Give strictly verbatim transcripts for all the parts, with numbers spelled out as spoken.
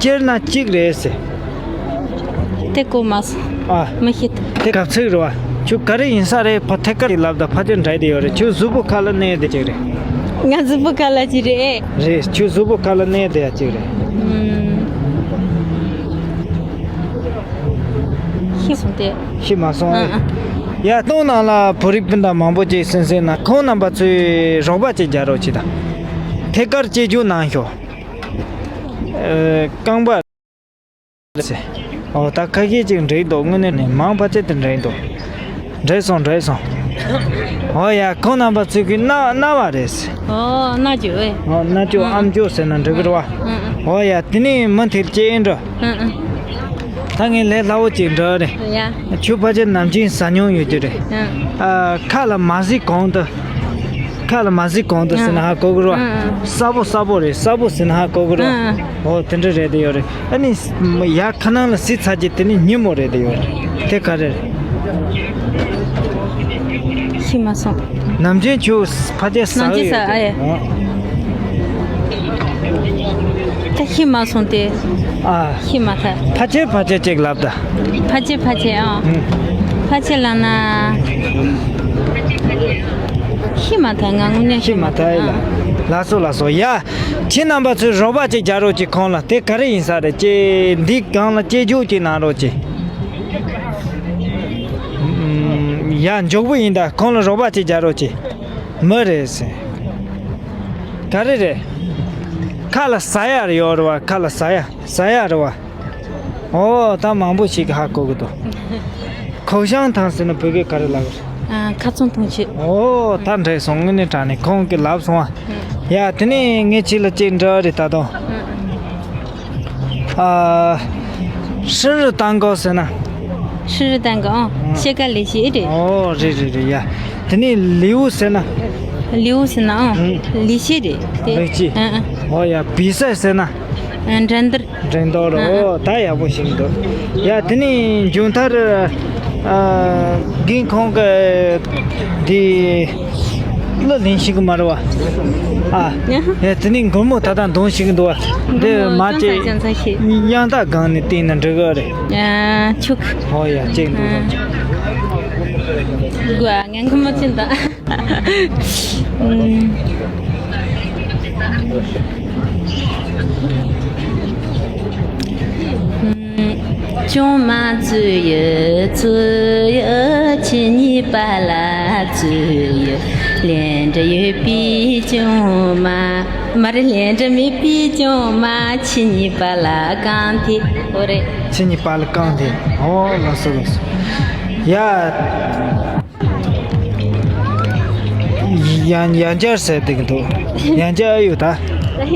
སྤྱིར་ན་གཅིག་རེད་ཟེར། དེ་གོ་མ་སོང་། ཨ། མི་ཤེས་ད། དེ་གབ་ཚིག་རེད་བ། ཁྱོད་ག་རེ་ཡིན་ས་རེད། ཕ་ཐད་ཀར་ལབ་ད་ཕ་ཆེར་འདྲ་དེ་ཡོད་རེད། ཁྱོད་གཟུགས་པོ་ཁ་ལ་གནས་དེ་གཅིག་རེད། ང་གཟུགས་པོ་ཁ་ལ་གཅིག་རེད། རེད། ཁྱོད་གཟུགས་པོ་ཁ་ལ་གནས་དེ་ཡ་གཅིག་རེད། ཨུམ། ཤེས་སོང་དེ། ཤེས་མ་སོང་ཨ། ཨ། ཡ་སྟོང་ནང་ལ་བོད་རིགས་སྤུན་ཟླ་མང་པོ་ཅིག་སེམས་སེམས་ན་ཁོང་རྣམ་པ་ཚོས་རོགས་པ་ཅིག་རྒྱག་རོགས་བྱེད་དང་། ཐད་ཀར་སྐྱེལ་རྒྱུ་གནང་ཤོག་ཨེ། རྐང་པ། ཨོ་ད་ཁ་ཤས་ཅིག་འགྲིག་འདུག་དངོས་གནས་ནས་མང་ཕལ་ཆེར་དུ་འགྲིག་འདུག་འགྲིག་སོང་། འགྲིག་སོང་། ཨོ་ཡ། ཁོང་རྣམ་པ་ཚོས་ཀྱི་གནའ་གནའ་བ་རེད། ཨོ་གནའ་ཅོ་ཨེ། ཨོ་གནའ་ཅོ་ཨ་ཨམ་ཅོ་ཟེར་ན་འགྲིག་གི་རེད་བ། ཨ་ཨ། ཨོ་ཡ། དེ་ནས་མུ་མཐུད་ཅིག་འགྲོ། ཨ་ཨ། ད་ངས་ལས་སླ་བོ་ཅིག་འགྲོ་རེད། ཡ། ཁྱོད་ཕལ་ཆེར་ནམ་རྒྱུན་ཟ་མྱོང་ཡོད་རྒྱུ་རེད། ཨ། ཨ། ཁ་ལ་མ་ཟིག་གོང་དུ། ཁ་ལ་མ་ཟིག་གོང་དུ་ཟེར་ན་ཧ་གོ་གི་རེད་བ། ཨ་ཨ། སྲབ་པོ་སྲབ་པོ་རེད། སྲབ་པོ་ཟེར་ན་ཧ་གོ་གི་རེད་བ། ཨ་ཨ། ཨོ་དེ་འདྲ་རེད་དེ་ཡོད་རེད། ཨ་ནི་ཡ་ཁ་ནང་ལ་ཟི་ཚ་རྒྱུ་དེ་ནི་ཉིན་མོ་རེད་དེ་ཡོད་རེད། དེ་ག་རེ་རེད། ཤེས་མ་སོང་། ནམ་རྒྱུན་ཁྱོད་ཕ་ཆེར་ཟ་ནམ་རྒྱུན་གི་ཟ་ཡོད་ཨ་ཡ། ཨ། ད་ཤེས་མ་སོང་སྟེ། ཨ། ཤེས་མ་ཐལ། ཕ་ཆེར་ཕ་ཆེར་ཅིག་ལབ་ད། ཕ་ཆེར་ཕ་ཆེར་ཨང་། ཕ་ཆེར་ལབ་ན། ཤེས་མ་ཐལ། ང་དངོས་གནས་ཤེས་མ་ཐལ་ཨ། ལགས་སོ་ལགས་སོ་ཡ། ཁྱེད་རྣམ་པ་ཚོས་རོགས་པ་ཅིག་རྒྱག་རོགས་ཀྱིས་ཁོང་ལ། དེ་ག་རེ་ཡིན་ས་རེད། ཀྱེ་འདི་སྒང་ལ་སྐྱེལ་རྒྱུ་ཅིག་གནང་རོགས་གྱིས། ཡ་མགྱོགས་པོ་ཡིན་ད། ཁོང་ལ་རོགས་པ་ཅིག་རྒྱག་རོགས་གྱིས། མི་རེད་ཟེར། ག་རེ་རེད། ཁ་ལ་ཟ་ཡ་རེ་ཡོད་རེད་བ། ཁ་ལ་ཟ་ཡ་ཟ་ཡ་རེད་བ། ཨོ་ད་མང་པོ་ཞིག་ཧ་གོ་གི་འདུག་ཁོག་ཤང་ཐང་ཟེར་ན་བོད་སྐད་ག་རེ་ལབ་རེད། ཨ། ཁ་ཚོང་གཏོང་བྱེད། ཨོ་ད་འགྲིག་སོང་། དངོས་གནས་དྲང་གནས་ཁོང་གིས་ལབ་སོང་ཨ། ཡ་དེ་ནས་ངས་ཁྱེད་ལ་གཅིག་འདྲི་རེད་ད་དུང་། ཨ། ཧྲི་རི་ཏང་གོ་ཟེར་ན། ཧྲི་རི་ཏང་གོ་ཨང་། ཤེལ་དཀར་ལེགས་བཤད་རེད། ཨོ་རེད་རེད་རེད་ཡ། དེ་ནས་ལིའུ་ཟེར་ན། ལིའུ་ཟེར་ན་ཨང་། ལེགས་བཤད་རེད་དེ། ལེགས་བཤད། ཨ་ཨ། ཨོ་ཡ། བི་སེ་ཟེར་ན། འགྲན་བསྡུར། འགྲན་བསྡུར། ཨ་ཨ། ཨོ་ད་ཡག་པོ་ཞིག་འདུག་ཡ་དེ་ནས་མཇུག་མཐར། ཨ། རྒན་ཁོང་གི་འདི་གླུ་ལེན་ཤེས་གི་མ་རེད་བ། ཨ། ཡ་དེ་ནས་མགུར་མོ་ད་ལྟ་འདོན་ཤེས་གི་འདུག་བ། འདི་མ་ཅིག་དབྱངས་རྟ་སྒང་ནས་བལྟས་ན་འགྲིག་གི་རེད། ཨ་ཆོག་ཨོ་ཡ་ཅིག་འདུག་དགོས་ཨ། ངས་མགུར་མོ་ཅིག་འདོན། ཅང་མ་ཚུ་ཡི་ཚུ་ཡི་ཁྱེད་གཉིས་པ་ལ་ཚུ་ཡི་ལན་འདྲ་ཡོད་པའི་ཅང་མ་མ་རེད། ལན་འདྲ་མེད་པའི་ཅང་མ་ཁྱེད་གཉིས་པ་ལ་གང་དེ་འོ་རེད། ཁྱེད་གཉིས་པ་ལ་གང་དེ་འོ་ལགས་སོ་ལགས་སོ་ཡ། ཡང་ཡང་བསྐྱར་ཟེར་བསྡད་ཀྱི་འདུག་ཡང་བསྐྱར་ཨ་ཡོད་ད།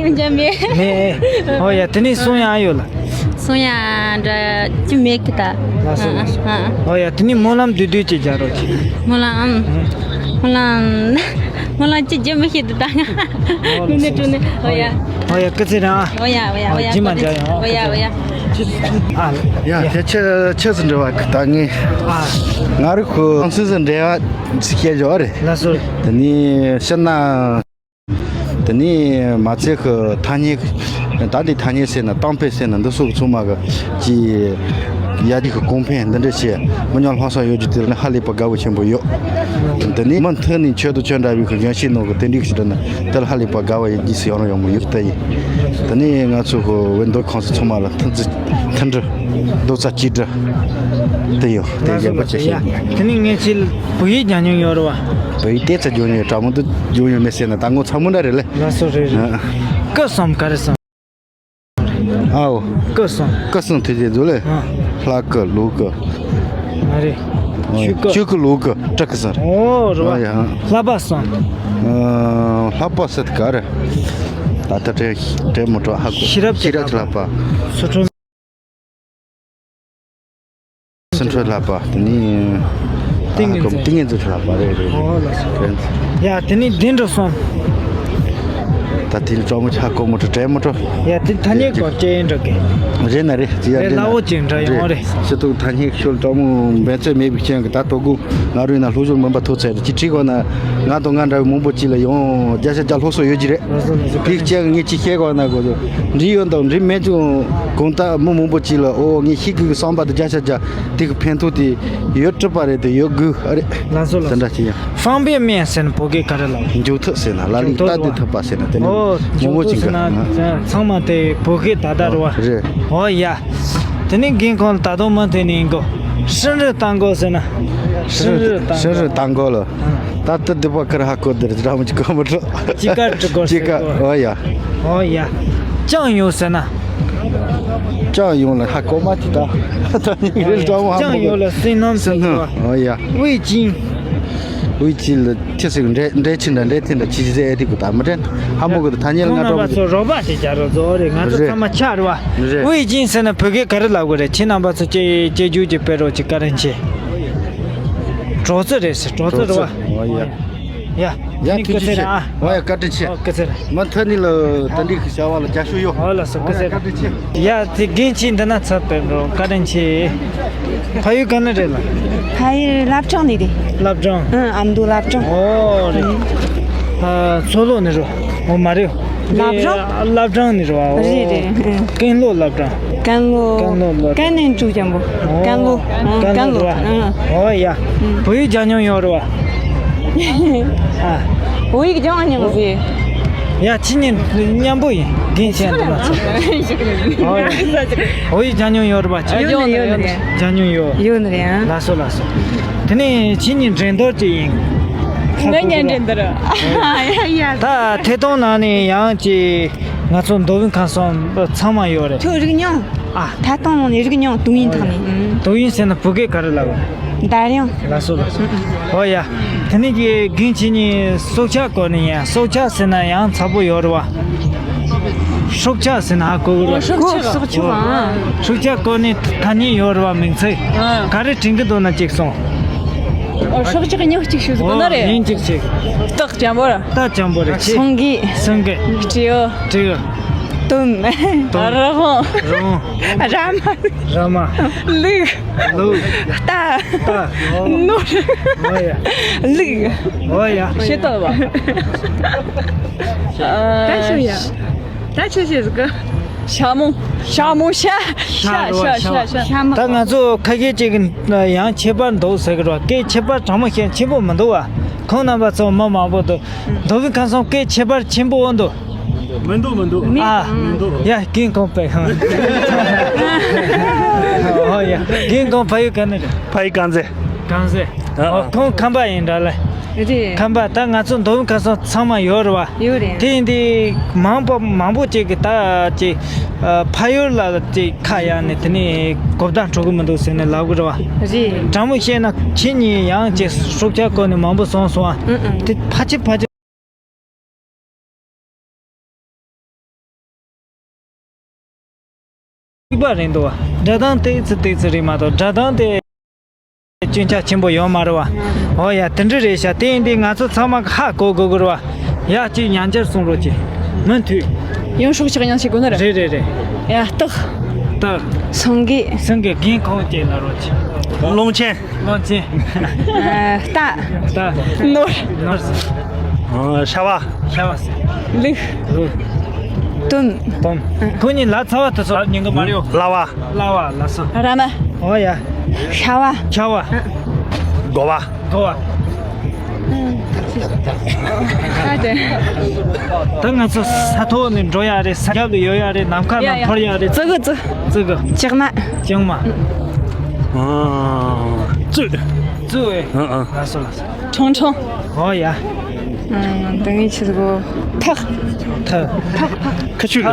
ཡང་བསྐྱར་མེད། མེད། ཨོ་ཡ་དེ་ནས་གསུང་ཡང་ཨ་ཡོད་ལ། གསུང་ཡང་འདྲ་ཅི་མེད་ཀི་ད། ལགས་སོ་ལགས་སོ། ཨ་ཨ། ཨོ་ཡ་དེ་ནས་སྨོན་ལམ་བསྡུས་བསྡུས་ཅིག་རྒྱག་རོགས་གྱིས། སྨོན་ལམ་ཨམ། སྨོན་ལམ། སྨོན་ལམ་ཅི་བརྗོད་མི་ཤེས་འདུག་ད་ང་། ཨོ་ལགས་སོ་ལགས་སོ། ཨོ་ཡ། ཨོ་ཡ་སྐུ་ཚེ་རིང་ཨ། ཨོ་ཡ་ཨོ་ཡ་ཨོ་ཡ། རྗེས་མ་མཇལ་ཡོང་། ཨོ་ཡ་ཨོ་ཡ། ཨ། ཡ་དེ་ཆི་ཆི་ཟིག་འདྲི་བ་གི་ད་ངས། ཨ། ང་རི་ཁོ་ཨང་སུ་ཟིག་འདྲི་བ་ཟིག་བཤད་ཡོད་རེད། ལགས་སོ། དེ་ནས་ཕྱིར་ན། དེ་ནས་མ་ཚད་ཁོ་ཐ་སྙད་ད་འདི་ཐ་སྙད་ཟེར་ན་གཏམ་དཔེ་ཟེར་ན་འདི་སོགས་ཀྱི་ཚང་མ་གི་ཀྱི་ཡ་གི་གོང་འཕེལ་འདི་འདྲ་བྱས་མི་ཉམས་ལྷག་བསམ་ཡོད་རྒྱུ་དེ་ལ་ཧ་ལས་པ་དགའ་བོ་ཆེན་པོ་ཡོད། དེ་ནས་མུ་མཐུད་ནས་ཁྱོད་དང་ཁྱོད་འདྲ་བའི་གི་གཞོན་སྐྱེས་ནང་གི་དེ་འདྲའི་ཞིག་འདྲ་ན་དེ་ལ་ཧ་ལས་པ་དགའ་བ་ཡོད་རྒྱུ་ཟེར་ཡོང་རོགས་ཡོང་མོ་ཡོད་ད་ཡིན། དེ་ནས་ང་ཚོ་གི་བོད་མདོ་ཁམས་སུ་ཚང་མ་ལ་མཐུན་རྩི་མཐུན་སྒྲིལ་རྡོག་རྩ་གཅིག་སྒྲིལ་དེ་ཡོད་དེ་ཡག་པོ་བྱེད་ཤེས་ཡིན། དེ་ནས་ངས་ཁྱེད་ལ་བོད་ཡིག་སྦྱང་མྱོང་ཡོད་རེད་བ། བོད་ཡིག་ཏོག་ཙམ་སྦྱང་མྱོང་ཡོད། དྲང་མོ་འདི་སྦྱང་མྱོང་མེད་ཟེར་ན་ད་ངོ་ཚ་མོ་འདྲ་རེད་ལེ། ལགས་སོ་རེད་རེད། ཨ། སྐུ་གསུམ་ག་རེ་གསུམ། ཨའོ། སྐུ་གསུམ། སྐུ་གསུམ་དེ་རྗེས་འཛུགས་ལེ། ཨ། ལྷ་སྐུ་ཀླུ་སྐུ། མ་རེད། ཨོ་ཆོས་སྐུ། ཆོས་སྐུ་ཀླུ་སྐུ་སྐྲག་གི་ཟེར། ཨོ་རེད་བ། ཨོ་ཡ། ལྷ་པ་གསུམ། ཨ། ལྷ་པ་ཟེར་ག་རེ། ད་ལྟ་དྲན་དྲན་མི་འགྲོ་ཧ་གོ། ཤེས་རབ་ཀྱི་ཤེས་རབ་ཀྱི་ལྷ་པ། ཚུལ་ཁྲིམས། སེམས་ཁྲལ་ལྷག་པ་དེ་ནི་ཏིང་ངེ་འཛིན། ཏིང་ངེ་འཛིན་ལྷག་པ་རེད་རེད། ཨོ་ལགས་སོ། ཡ་དེ་ནི་བདེ་འགྲོ་གསུམ། ད་དེ་ལ་སྤྲང་མོ་ཆ་ཀོ་མོ་ཏྲ་དྲན་མོ་ཏྲ། ཡ་དེ་ཐ་སྙད་སྐོར་ཅན་འགྲོ་གི། རེད་ན་རེད་ཅི་ཡ་རེད། རེད་ལ་ན་འོ་ཅན་འདྲ་ཡོང་རེད། ཤི་ཐུག་ཐ་སྙད་ཤོལ་སྤྲང་མོ་འབད་རྩོལ་མེད་པའི་རྐྱེན་གྱིས་ད་དོ་གུ་ང་རུ་ན་ལྷོ་ཕྱོགས་མུན་པ་ཐོག་ཚད་ཅི་ཁྲིད་གོ་ན། ང་དང་ང་འདྲ་བའི་མང་པོ་ཅི་ལ་ཡོང་རྒྱ་ཤ་རྒྱ་ལྷོ་སོ་ཡོད་ཀྱི་རེད། དེ་རྐྱེན་ངས་ཅི་བཤད་གོ་ན་གོ་འདྲི་ཡོད་འདུག་འདྲི་མེད་ཀྱང་གོང་ད་མི་མང་པོ་ཅི་ལ་ཨོ་ངས་ཤི་གི་བསམ་པ་དང་རྒྱ་ཤ་རྒྱ་དེ་གི་ཕན་ཐོགས་དེ་ཡོད་གྲུབ་པ་རེད་དེ་ཡོད་དགོས་ཨ་རེད། ལགས་སོ་ལགས་སོ། དེ་འདྲ་ཅི་ཡང་། 方便面ཟེར་ན་བོད་སྐད་ག་རེ་ལབ། མཇུག་ཐུག་ཟེར་ན་ལ་ལིག་ཏ་དེ་ཐུག་པ་ཟེར་ན་དེ་ནི་ཨོ་མང་པོ་ཅིག་ག་ཚང་མ་དེ་བོད་སྐད་ད་ལྟ་རེད་བ། རེད། ཨོ་ཡ། དེ་ནི་རྒན་ཁོང་ད་དུང་མ་དེ་ནི་གོ་ཧྲིན་རི་ཏང་གོ་ཟེར་ན། ཧྲིན་རི་ཏང་གོ་ཧྲིན་རི་ཏང་གོ་ལ། ད་ལྟ་འདི་པ་ཁར་ཧ་གོ་དེར་ར་མ་ཅི་གོ་མ་འགྲོ། ཅི་ཀ་ཀྲི་གོ་ཅི་ཀ་ཟེར་གོ་ཨོ་ཡ། ཨོ་ཡ། ཅང་ཡོང་ཟེར་ན། ཅང་ཡོང་ལ་ཧ་གོ་མ་ཅི་ད། ད་ནི་རེ་ལ་ཏང་མ་ཧ་ཅང་གོ་ཡོང་ལ་སེམས་ནམ་ཟེར་ན། ཨོ་ཡ། 味精། 味精ལ་ཁྱེད་ཚོས་འདྲེ་འདྲེ་ཆེན་འདྲ་འདྲེ་ཐེན་འདྲ་ཆི་ཆི་ཟེར་ཨེ་ཐི་གུ་ད་མི་དྲན། ཧ་མོ་གུ་ད་ཐ་སྙད་ལ་ང་ཁོང་རྣམ་པ་ཚོ་རོགས་པ་དེ་རྒྱ་རོགས་ཚོ་རེད། ང་ཚོ་རེད། ཚང་མ་ཆ་རེད་བ། རེད། 味精ཟེར་ན་བོད་སྐད་ག་རེ་ལབ་དགོས་རེད། ཁྱེད་རྣམ་པ་ཚོ་སྐྱེ་སྐྱེ་རྒྱུ་གྱི་དཔེ་རོགས་ཀྱི་བཀའ་དྲིན་ཆེ། གྲོགས་ཚོ་རེད་ཟེར་གྲོགས་ཚོ་རེད་བ། ཨོ་ཡ། ཡ། ཡ་ཐུགས་རྗེ་ཆེ། ཨ་ཡ་བཀའ་དྲིན་ཆེ། ཨོ་སྐུ་ཚེ་རིང་། མ་མཐའ་ནི་ལ་ད་འདི་གི་བྱ་བ་ལ་རྒྱ་ཤོ་ཡོ། ཨོ་ལ་སོ་སྐུ་ཚེ་རིང་། ཡ་དེ་རྒན་ཁྱེད་འདི་ན་ཚར་དོན་འགྲོ་བཀའ་དྲིན་ཆེ། ཕ་ཡུལ་ག་ནས་རེད་ལ། ཕ་ཡུལ་བླ་བྲང་ནས་རེད། བླ་བྲང་། ཨང་ཨ་མདོ་བླ་བྲང་། ཨོ་རེད། ཨ་མཚོ་ལྷོ་ནས་རོ། ཨོ་མ་རེད། བླ་བྲང་། བླ་བྲང་ནས་རོ། ཨོ་རེད་རེད། ཨང་ཀན་ལྷོ་བླ་བྲང་། ཀན་ལྷོ། ཀན་ལྷོ་བླ་བྲང་། ཀན་ནས་འབྲུག་ཅན་པོ། ཨོ་ཀན་ལྷོ། ཨང་ཀན་ཀན་ལྷོ་ལྷོ། རོ། ཨང་ཨོ་ཡ། ཨང་བོད་ཡིག་སྦྱང་མྱོང་ཡོད་རེད་བ། ཨ། བོད་ཡིག་སྦྱང་མྱོང་ཟེར། ཡ་ཁྱེད་གཉིས་མཉམ་པོ་ཡིན། རྒན་ཁྱེད་འདི་མ་ཚོ། ཨོ་ཡ། བོད་ཡིག་སྦྱང་མྱོང་ཡོད་རེད་བ་ཁྱེད། ཡོད་ནི་ཡོད་ནི་རེད། སྦྱང་མྱོང་ཡོད། ཡོད་ནི་རེད་ཨ། ལགས་སོ་ལགས་སོ། དེ་ནས་ཁྱེད་གཉིས་འགྲན་བསྡུར་ཅིག་ཡིན། ངའི་གཉེན་འགྲན་བསྡུར། ཡ་ཡ། ད་ཐད་གཏོང་ནང་ནས་ཡང་ཅིག་ང་ཚོ་མདོ་དབུས་ཁམས་གསུམ་ཚང་མ་ཡོད་རེད། ཁྱོད་རིག་མྱོང་། ཨ། ཐད་གཏོང་ནང་ནས་རིག་མྱོང་དུང་ཡིན་ཐང་ནས། དུང་ཡིན་ཟེར་ན་བོད་སྐད་ག་རེ་ལབ། འདར་ཡང་། ལགས་སོ་ལགས་སོ། ཨོ་ཡ། དེ་ནས་ཀྱི་རྒན་ཁྱེད་གཉིས་སྲོག་ཆགས་སྐོར་ནས་ཡང་སྲོག་ཆགས་ཟེར་ན་ཡང་ཚ་པོ་ཡོད་རེད་བ། སྲོག་ཆགས་ཟེར་ན་ཧ་གོ་གི་རེད། སྲོག་ཆགས། སྲོག་ཆགས་ཨང་། སྲོག་ཆགས་སྐོར་ནས་ཐ་སྙད་ཡོད་རེད་བ་མིང་ཚིག་ཨང་། ག་རེ་དྲན་གི་འདུག་ན་གཅིག་གསུངས། ཨོ་སྲོག་ཆགས་མིང་གཅིག་ཞུ་དགོས་ན་རེད། མིང་གཅིག་གཅིག་སྟག་འཇམ་པོ་ར། སྟག་འཇམ་པོ་རེད་ཆེ། སེང་གེ། སེང་གེ། སྤྲེའུ། སྤྲེའུ། དོམ། དོམ། རི་བོང་། རི་བོང་། ར་མ། ར་མ། ལུག་ལུག་རྟ། རྟ། ནོར། ཨོ་ཡ། ལུག་ཨོ་ཡ། ཤེས་ཐུབ་པ། ད་ཤོད་ཡ། ད་ཆོས་ཤེས་ཟིག་ཤ་མོ། ཤ་མོ་ཤ། ཤ་ཤ་ཤ་ཤ། ཤ་མོ། ད་ང་ཚོ་ཁ་ཤས་ཅིག་གི་ཡང་ཁྱད་པར་འདུག་ཟེར་གི་རེད་བ། སྐད་ཁྱད་པར་དྲང་མོ་བཤད་ཆེན་པོ་མི་འདུག་བ། ཁོང་རྣམ་པ་ཚོ་མི་མང་པོ་འདུག་མདོ་དབུས་ཁམས་གསུམ་སྐད་ཁྱད་པར་ཆེན་པོ་འདུག་མི་འདུག་མི་འདུག་ཨ། མི་འདུག་ཡ་རྒན་ཁོང་པའི་ཧང་། ཨོ་ཡ། རྒན་ཁོང་ཕ་ཡུལ་ག་ནས་རེད། ཕ་ཡུལ་དཀར་མཛེས། དཀར་མཛེས། ཨ། ཨོ་ཁོང་ཁམས་པ་ཡིན་འདྲ་ལེ། རེད། ཁམས་པ་ད་ང་ཚོ་མདོ་དབུས་ཁམས་གསུམ་ཚང་མ་ཡོད་རེད་བ། ཡོད་རེད། དེ་ཡིན་དུས་མང་པོ་མང་པོ་ཅིག་གིས་ད་ཅིག་ཨ་ཕ་ཡུལ་ལ་ཅིག་ཁ་གཡར་ནས་དེ་ནས་གོ་བརྡ་འཕྲོད་གི་མི་འདུག་ཟེར་ནས་ལབ་གི་རེད་བ། རེད། དྲང་མོ་བཤད་ན་ཁྱེད་གཉིས་ཡང་ཅིག་སྲོག་ཆགས་སྐོར་ནས་མང་པོ་གསུངས་སོང་ཨ། ཨང་ཨང་། དེ་ཕལ་ཆེར་ཕལ་ཆེར། གཅིག་པ་རེད་འདུག་བ། སྒྲ་གདངས་ཏོག་ཙམ་ཏོག་ཙམ་རེད་མ་གཏོགས་སྒྲ་གདངས་དེ་སྐྱོན་ཆ་ཆེན་པོ་ཡོད་མ་རེད་བ། ཨོ་ཡ་དེ་འདྲ་རེད་ཤག་དེ་ཡིན་དུས་ང་ཚོ་ཚང་མ་ཧ་གོ་དགོས་ཀྱི་རེད་བ། ཡ་གཅིག་ཉན་འཆར་གསུང་རོགས་གྱིས། མུ་མཐུད། ཡང་སྲོག་ཆགས་ཉག་ཅིག་དགོས་ན་རེད། རེད་རེད་རེད། ཡ་སྟག་སྟག་སེང་གེ་སེང་གེ་རྒན་ཁོང་བཅས་ལ་རོགས་གྱིས། ཀློང་ཆེན། ཀློང་ཆེན། ཨ། རྟ། རྟ། ནོར། ནོར། ཨ། ཤ་བ། ཤ་བ། ལུག་ལུག་དོམ། དོམ། ཁོ་གཉིས་ལ་ཚ་བ་དུ་སོ་ཉིན་གི་མ་རེད། ལ་བ། ལ་བ་ལ་སོ། ར་མ། ཨོ་ཡ། ཤ་བ། ཤ་བ། དགོ་བ། དགོ་བ། ད་ང་ཚོ་ས་ཐོག་ནས་འགྲོ་ཡ་རེད། ས་རྒྱབ་ལ་ཡོད་ཡ་རེད། ནམ་མཁའ་ནང་འཕུར་ཡ་རེད། ཙི་གུ་ཙི། ཙི་གུ་ལྕགས་མ། ལྕགས་མ། ཨ། ཙུ། ཙུ་ཨེ། ཨ་ཨ། ལགས་སོ་ལགས་སོ། ཁྲུང་ཁྲུང་། ཨོ་ཡ། ཨ། ད་ངས་ཆི་ཟིག་གོ་ཐག་ཐག་ཐག་ཐག་ཁ་ཆུ། ཨ།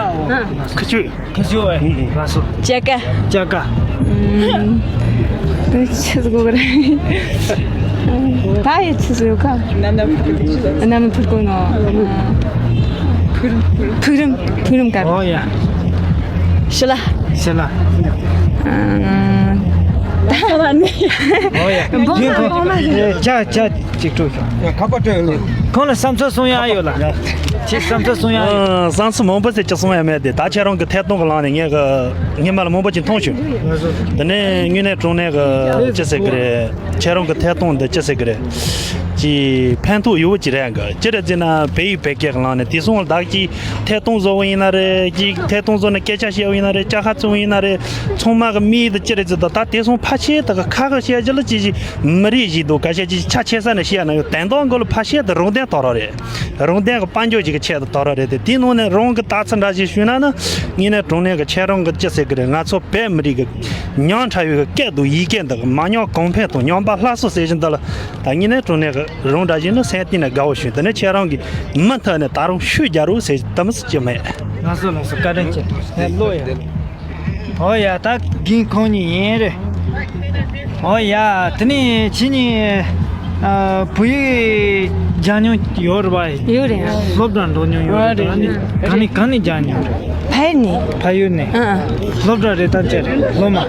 ཁ་ཆུ། ཁ་ཆུ་ཨེ། ལགས་སོ། ཅ་ཀ་ཅ་ཀ་ད་ཆི་ཟིག་གོ་ག་རེ། ད་ཡི་ཆི་ཟིག་ཡོད་ཀ་གནམ་ན་ཕུར་གོ་ནོ། ཕུག་རོན། ཕུག་རོན་དཀར། ཨོ་ཡ། ཤི་ལ། ཤི་ལ། ཨ། ད་ལ་ནི། ཨོ་ཡ། འབོང་མ་འབོང་མ་ཡིན། ཇ་ཇ་གཅིག་སྤྲོད་ཤོག་ཡ། ཁ་པར་སྤྲོད་ལེ། ཁོང་ལ་བསམ་ཚུལ་གསུང་ཡ་ཡོད་ལ། ཁྱེད་བསམ་ཚུལ་གསུང་ཡ་ཡོད། ཨ། བསམ་ཚུལ་མང་པོ་ཟེར་ཅིག་གསུང་ཡ་མེད་དེ། ད་ཁྱེད་རང་གི་ཐད་གཏོང་གི་ལམ་ནས་ངས་གི་སྔོན་མ་ལ་མང་པོ་ཅིག་མཐོང་བྱུང་། དེ་ནས་དངོས་གནས་དྲང་གནས་གི་ཅི་ཟེར་གི་རེད། ཁྱེད་རང་གི་ཐད་གཏོང་འདི་ཅི་ཟེར་གི་རེད། ཅིག་ཕན་ཐོགས་ཡོད་ཀྱི་རེད་གི། ཅི་རེད་ཟེར་ན་བོད་ཡིག་བོད་སྐད་གི་ལམ་ནས་དེ་སོང་བདག་གིས་ཐད་གཏོང་བཟོ་བ་ཡིན་ན་རེད། ཅིག་ཐད་གཏོང་བཟོ་ནས་སྐད་ཆ་བཤད་པ་ཡིན་ན་རེད། ཅ་ཁ་བཙུགས་པ་ཡིན་ན་རེད། ཚང་མ་གི་དམིགས་ཡུལ་དེ་ཅི་རེད་ཟེར་ད། ད་དེ་སོང་ཕལ་ཆེར་ད་གི་ཁ་ཁ་བཤད་རྒྱུ་ལ་ཅི་ཞིག་མི་རིགས་ཞིག་འདུག་ཁ་ཤས་ཅིག་ཆ་ཆེ་ས་ནས་བཤད་ན་ཡང་དོན་དག་འགོ་ལ་ཕལ་ཆེར་དུ་རང་དོན་དོར་བ་རེད། རང་དོན་གི་དཔལ་འབྱོར་ཅིག་གི་ཆེད་དུ་དོར་བ་རེད་དེ། དེའི་ནང་ནས་རང་གི་ལྟ་ཚུལ་འདྲ་ཞིག་ཞུས་ན་ནི། དངོས་གནས་དྲང་གནས་གི་ཁྱེད་རང་གི་ཅི་ཟེར་གི་རེད། ང་ཚོ་བོད་མི་རིགས་གི་ཉམ་ཐག་པའི་གི་སྐད་དང་ཡི་གེ་འདི་གི་མ་ཉམས་གོང་འཕེལ་དང་ཉམས་པ་སླར་གསོ་ཟེར་བཞིན་འདི་ལ། ད་དངོས་གནས་དྲང་གནས་གི་རང་འདྲ་ཞིག་ནི་སེམས་གཏིང་ནས་དགའ་བོ་བྱུང་། དེ་ནས་ཁྱེད་རང་གིས་མུ་མཐུད་ནས་ད་རུང་ཤུགས་རྒྱག་རོགས་ཟེར་དམ་ཟེར་གྱི་མེད། ལགས་སོ་ལགས་སོ། བཀའ་དྲིན་ཆེ། ལགས་ལོ་ཡ། ཨོ་ཡ། ད་རྒན་ཁོང་གཉིས་ཡིན་རེད། ཨོ་ཡ། དེ་ནས་ཁྱེད་གཉིས་ཨ་བོད་ཡིག་སྦྱང་མྱོང་ཡོད་རེད་པ། ཡོད་རེད། སློབ་གྲྭ་འགྲོ་མྱོང་ཡོད་རེད་པ། ཨ་ནི་ག་ནས་ག་ནས་སྦྱང་མྱོང་རེད། ཕ་ཡུལ་ནས། ཕ་ཡུལ་ནས། ཨ་ཨ། སློབ་གྲྭ་རེད་དམ་ཅི་རེད། སློབ་མ། ཨ།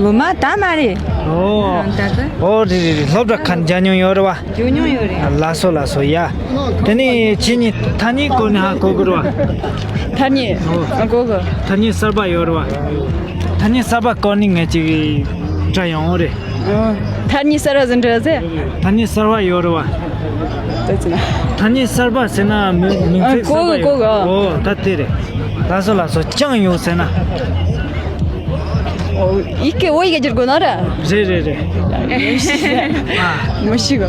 སློབ་མ་ད་མ་རེད། ཨོ། ཨ། ད་ད། ཨོ་རེད་རེད་རེད། སློབ་གྲྭ་ག་ནས་སྦྱང་མྱོང་ཡོད་རེད་པ། སྦྱོང་མྱོང་ཡོད་རེད། ལགས་སོ་ལགས་སོ་ཡ། དེ་ནས་ཁྱེད་གཉིས་ཐ་སྙད་སྐོར་ནས་ཧ་གོ་གི་རེད་པ། ཐ་སྙད། ཨོ། ཨ་གོ་གི། ཐ་སྙད་གསར་པ་ཡོད་རེད་པ། ཐ་སྙད་གསར་པ་སྐོར་ནས་ངས་ཅིག་འདྲི་ཡོང་རེད། ཨོ། ཐ་སྙད་གསར་པ་ཟེར་འདྲི་ཟེར། ཐ་སྙད་གསར་པ་ཡོད་རེད་པ། ད་ཅི་ན། ཐ་སྙད་གསར་པ་ཟེར་ན་མི་མིང་ཚིག་གསར་པ་ཡོད། ཨ་གོ་གི་གོ་གི། ཨོ་ད་དེ་རེད། ལགས་སོ་ལགས་སོ། ཅང་ཡོད་ཟེར་ན། ཨོ། ཡི་གེ་བོད་ཡིག་བསྒྱུར་དགོས་ན་ར། རེད་རེད་རེད། ཨ། མི་ཤེས་གི།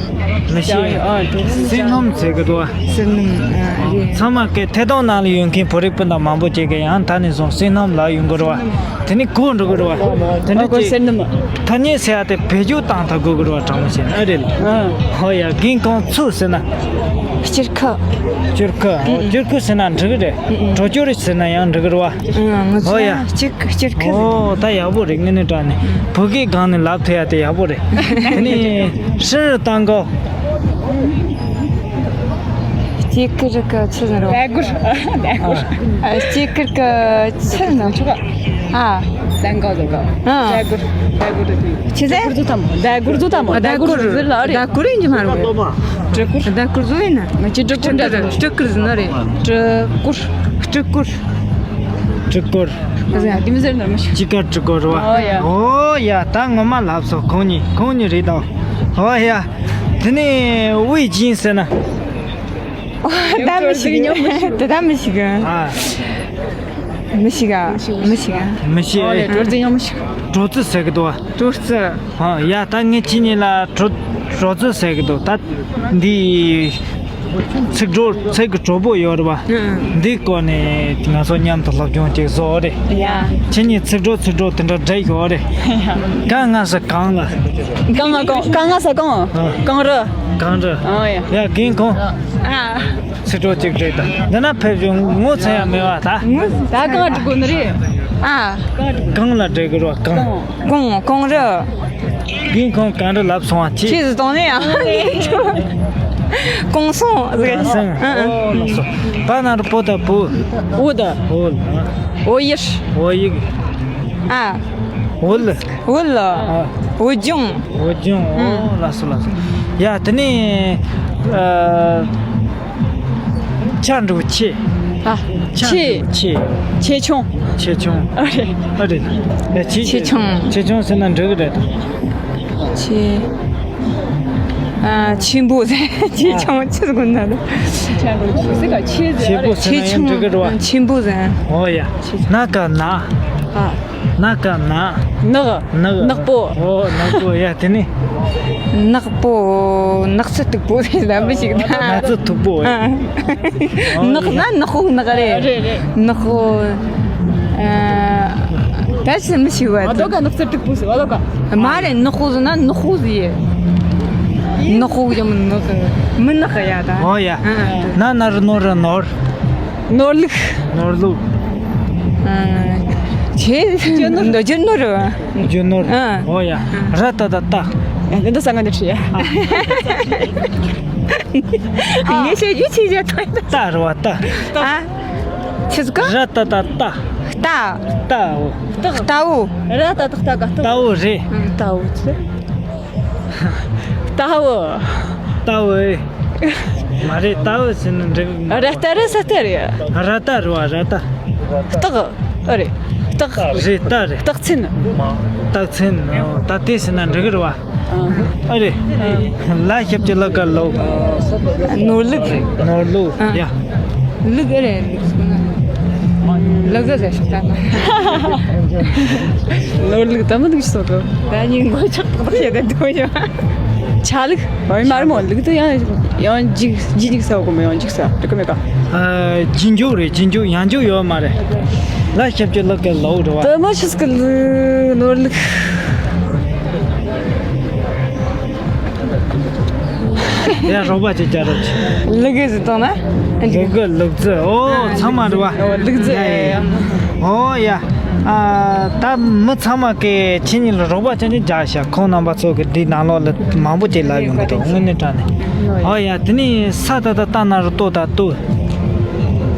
མི་ཤེས། ཨ། བསོད་ནམས་ཟེར་གི་འདུག་པ། བསོད་ནམས། ཨ། རེད། ཚང་མ་གི་ཐད་གཏོང་ནང་ལ་ཡོད་མཁན་བོད་རིགས་སྤུན་ཟླ་མང་པོ་ཅིག་གི་ཡང་ད་ནས་བཟུང་བསོད་ནམས་ལབ་ཡོང་གི་རེད་པ། དེ་ནས་གོ་འགྲོ་གི་རེད་པ། དེ་འདྲ་ཨ་གོ། ཅིག་བསོད་ནམས། ཐ་སྙད་ཟེར་ཡ་དེ་བེད་སྤྱོད་བཏང་ཐུབ་དགོས་ཀྱི་རེད་པ། དྲང་མོ་བཤད་ན། ཨ་རེད་ལ། ཨ། ཧོ་ཡ། རྒན་ཁོང་ཚུར་ཟེར་ན། སྤྱིར་ཁུ། སྤྱིར་ཁུ། ཨོ། སྤྱིར་ཁུ་ཟེར་ན་འགྲིག་གི་རེད། ཨུ་ཨུ། གྲོ་སྐྱོར་ཟེར་ན་ཡང་འགྲིག་གི་རེད་པ། ཨ། ང་ཚོ། ཧོ་ཡ། སྤྱིར་ཁུ། སྤྱིར་ཁུ། ཨོ་ད་ཡག་པོ་རེད། དངོས་གནས་དྲང་གནས་བོད་སྐད་སྒང་ནས་ལབ་ཐུབ་ཡ་དེ་ཡག་པོ་རེད། དེ་ནས་ཧྲིན་རུ་བཏང་གོ། སྐྱེ་ཁུར་གི་ཆི་ཟེར་རོ། ཟླ་གུར། ཟླ་གུར། ཨ། སྐྱེ་ཁུར་གི་ཆི་ཟེར་རོ། ཨ། ཟླ་གུར་ཟླ་གུར། ཨ། ཟླ་གུར། ཟླ་གུར་དེ། ཆི་ཟེར། ཟླ་གུར་ཟླ་གུར་ཟེར་ལ་རེད། ཟླ་གུར་ཡིན་གྱི་མ་རེད། ཟླ་གུར། ཟླ་གུར་ཟེར་ན། སྤྲུལ་སྐུར། ཟླ་གུར་ཟེར་ན། ང་ཅི་སྤྲུལ་སྐུར་འདྲ་ཟེར། སྤྲུལ་སྐུར་ཟེར་ན་རེད། སྤྲུལ་སྐུར། སྤྲུལ་སྐུར། སྤྲུལ་སྐུར། ཟེར་ན་དེ་མི་ཟེར་ན་མི་ཤེས། ཅི་དགར་སྤྲུལ་སྐུར་རེད་པ། ཨོ་ཡ། ཨོ་ཡ། ད་ངོ་མ་ལབ་སོང་། ཁོང་གཉིས། ཁོང་གཉིས་རེད་དོ། ཨོ་ཡ། དེ་ནས་ཝེ་ཅིན་ཟེར་ན། ད་མི་ཤེས་གི། དེ་ད་མི་ཤེས་གི། ཨ། མི་ཤེས་ག། མི་ཤེས་ག། མི་ཤེས། ཨོ་ཡ། ཨ། ཀྲོ་ཙི་ཡང་མི་ཤེས། ཀྲོ་ཙི་ཟེར་གི་འདུག་པ། ཀྲོ་ཙི། ཨ་ཡ། ད་ངས་ཁྱེད་གཉིས་ལ་ཀྲོ་ཀྲོ་ཙི་ཟེར་གི་འདུག་ད་འདི་ཚིག་གྲོགས། ཚིག་གི་གྲོགས་པོ་ཡོད་རེད་པ། ཨ། འདི་སྐོར་ནས་ང་ཚོ་མཉམ་དུ་སློབ་སྦྱོང་ཅིག་བཟོ་རེད། ཡ། ཁྱེད་གཉིས་ཚིག་གྲོགས་ཚིག་གྲོགས་དེ་འདྲ་འདྲ་ཡོད་རེད། ཡ། ག་ང་ས་གང་ལ། ག་ང་གང་། ག་ང་ས་གང་། ཨ། གང་རུ། གང་རུ། ཨ་ཡ། ཡ། རྒན་ཁོང་། ཨ། ཚིག་གྲོགས་གཅིག་སྒྲིལ་དང་། འདི་ན་ཕེབས་བྱུང་ངོ་ཚ་ཡ་མེད་པ་ད། ད་གང་འགྲིག་དགོས་ནི་རེད། ཨ། གང་ལ་འགྲིག་གི་རོ། གང་། གང་། གང་རུ། རྒན་ཁོང་གང་རུ་ལབ་སོང་བ་ཅི། ཁྱེད་ཟིག་དང་ནི་ཨ། གང་སོང་ཟེར། གང་སོང་། ཨ་ཨ། ཨོ་ལགས་སོ། པ་ན་རུ་པོ་ད་པོ། འོ་ད། འོ་ལ། འོ་ཡིར། འོ་ཡིག་ཨ། འོ་ལ། འོ་ལ། ཨ། འོ་ལྗོངས། འོ་ལྗོངས། ཨོ་ཨང་། ལགས་སོ་ལགས་སོ། ཡ་དེ་ནས་ཨ། ཆ་འགྲོ་ཆེ། ཨ། ཆ་ཆེ། འགྲོ་ཆེ། ཆེ་ཆུང་། ཆེ་ཆུང་། ཨ་རེད། ཨ་རེད། ཡ་ཆེ་ཆེ་ཆུང་། ཆེ་ཆུང་ཟེར་ན་འགྲིག་གི་རེད་དམ། ཆེ། ཨ། ཆེན་པོ་ཟེར། ཆེ་ཆུང་ཆེ་ཟེར་དགོས་ན་རེད། ཆེན་པོ་ཟེར་ན་ཡང་འགྲིག་གི་རེད་པ། ཆེ་ཆུང་། ཆེན་པོ་ཟེར། ཨོ་ཡ། ཆེ་ཆུང་། ན་ག་ན། ཨ། ན་ག་ན། ནག་ནག་ནག་པོ། ཨོ་ནག་པོ། ཡ་དེ་ནི། ནག་པོ། ནགས་ཚལ་སྟུག་པོ་ཟེར་ན་མི་ཤེས་ན། ནགས་ཚལ་སྟུག་པོ། ཨ། ཨོ་ནག་ན་ནག་པོ་ནག་རེད། རེད་རེད། ནག་པོ། ཨ། ད་ཅི་མི་ཤེས་པ། ཨ་དོ་ག་ནགས་ཚལ་སྟུག་པོ་ཟེར་བ་དོ་ག། མ་རེད། ནག་པོ་ཟེར་ན་ནག་པོ་ཟེར། ནག་པོ་ཡང་མི་ནག་མི་ནག་ཡ་ད། ཨོ་ཡ། ཨ། ན་ན་རུ་ནོ་རུ་ནོར། ནོར་ལུག་ནོར་ལུག་ཨ། ཆེ། རྒྱུ་ནོར། རྒྱུ་ནོར། རྒྱུ་ནོར། ཨ། ཨོ་ཡ། ར་ཏ་ད་རྟ། ཡ་འདི་འདི་ས་ང་འདི་ཁྲི་ཡ། ངས་བཤད་རྒྱུ་ཆེ་བྱ་ཐོས། རྟ་ར་བ་རྟ། ཨ། ཆི་ཟིག་ག། ར་ཏ་ད་རྟ། རྟ། རྟའོ། རྟའོ། ར་ད་དག་རྟ་ག་རྟ། རྟའོ་རེད། རྟའོ་ཚེ། རྟའོ། རྟའོ་ཨེ། མ་རེད། རྟའོ་ཟེར་ན་འགྲིག་ར་རྟ་རེད། ས་རྟ་རེད། ར་རྟ་རེད་བ། ར་རྟ། སྟག་ཨ་རེད། སྟག་རེད། རྟ་རེད། སྟག་ཚན། སྟག་ཚན། ད་དེ་ཟེར་ན་འགྲིག་རེད་བ། ཨ་རེད། ལ་ཞབས་ཀྱི་ལ་ག་ལོ། ནོར་ལུག་ནོར་ལུག་ཨ། ཡ། ལུག་ཨེ་རེད། ལུག་སོང་ན། ལུག་ག་ཟེར་ཤག་ད་ན། ནོར་ལུག་ད་མི་ལུག་སོགས་གི། ད་ནི་མགོ་ཆག་ཏག་ཏག་བྱས་ཏེ་འདུག་ཡོད། ཆ་ལུག་འོ་མ་རེད་མོ། ལུག་ད་ཡང་ཡང་འཇིག་འཇིག་འཇིག་ཟ་གོ་མོ། ཡང་འཇིག་ཟ་འགྲིག་གི་མེད་ག་ཨ། རྗེས་འཇུག་རེད། རྗེས་འཇུག་ཡང་འཇུག་ཡོད་མ་རེད། ལ་ཞབས་ཀྱི་ལ་ག་ལོ་རེད་བ། ད་མི་ཆུ་སྐུ་ལུག་ནོར་ལུག་ཡ། རོགས་པ་ཅིག་བྱ་རོགས་བྱེད། ལུག་གི་ཟེར་བཏང་ན། ལུག་གི་ལུག་རྫི། ཨོ་ཚང་མ་རེད་བ། ཨོ་ལུག་རྫི། ཡ་ཡ་ཡ། ཨོ་ཡ། ཨ། ད་མི་ཚང་མ་གིས་ཁྱེད་གཉིས་ལ་རོགས་པ་ཅན་ཅིག་རྒྱག་ཤག་ཁོང་རྣམ་པ་ཚོ་གིས་འདི་ནང་ལོགས་ལ་མང་པོ་ཅིག་ལབ་ཡོང་གི་འདུག་དངོས་གནས་དྲང་གནས། ཨོ་ཡ། དེ་ནས་ས་ད་ད་ལྟ་ན་རུ་ལྟོ་ད་ལྟོ།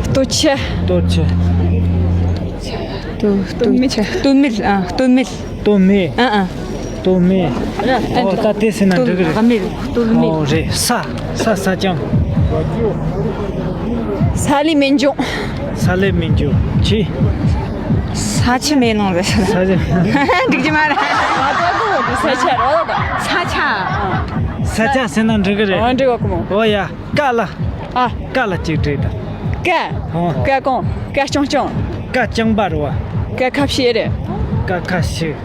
ལྟོ་ཆུ། ལྟོ་ཆུ། ལྟོ་ལྟོ་ཆུ། ལྟོ་མིལ། ཨ། ལྟོ་མིལ། ལྟོ་མེ། ཨ་ཨ། ལྟོ་མེ། ར། ཨོ་ད་དེ་ཟེར་ན་འགྲིག་གི་རེད། ལྟོ་མེ། ལྟོ་མེ། ཨོ་རེད། ས། ས། ས་ལྕང་། ས་ལེ་སྨན་ལྗོངས། ས་ལེ་སྨན་ལྗོངས། ཆི། ས་ཆུ་མེ་ལོང་རེད། ས་ཆུ། འགྲིག་གི་མ་རེད། ས་ཆ་རོ། ས་ཆ། ས་ཆ་ཟེར་ན་འགྲིག་གི་རེད། ཨ། འགྲིག་གོ་མོ། ཨོ་ཡ། ཀ་ལ། ཨ། ཀ་ལ་གཅིག་བྲིས་དང་། ཀ་ཨོ། ཀ་གོང་། ཀ་ལྕང་ལྕང་། ཀ་ལྕང་པ་རེད་བ། ཀ་ཁ་ཕྱེ་རེད། ཀ་ཁ་ཕྱེ།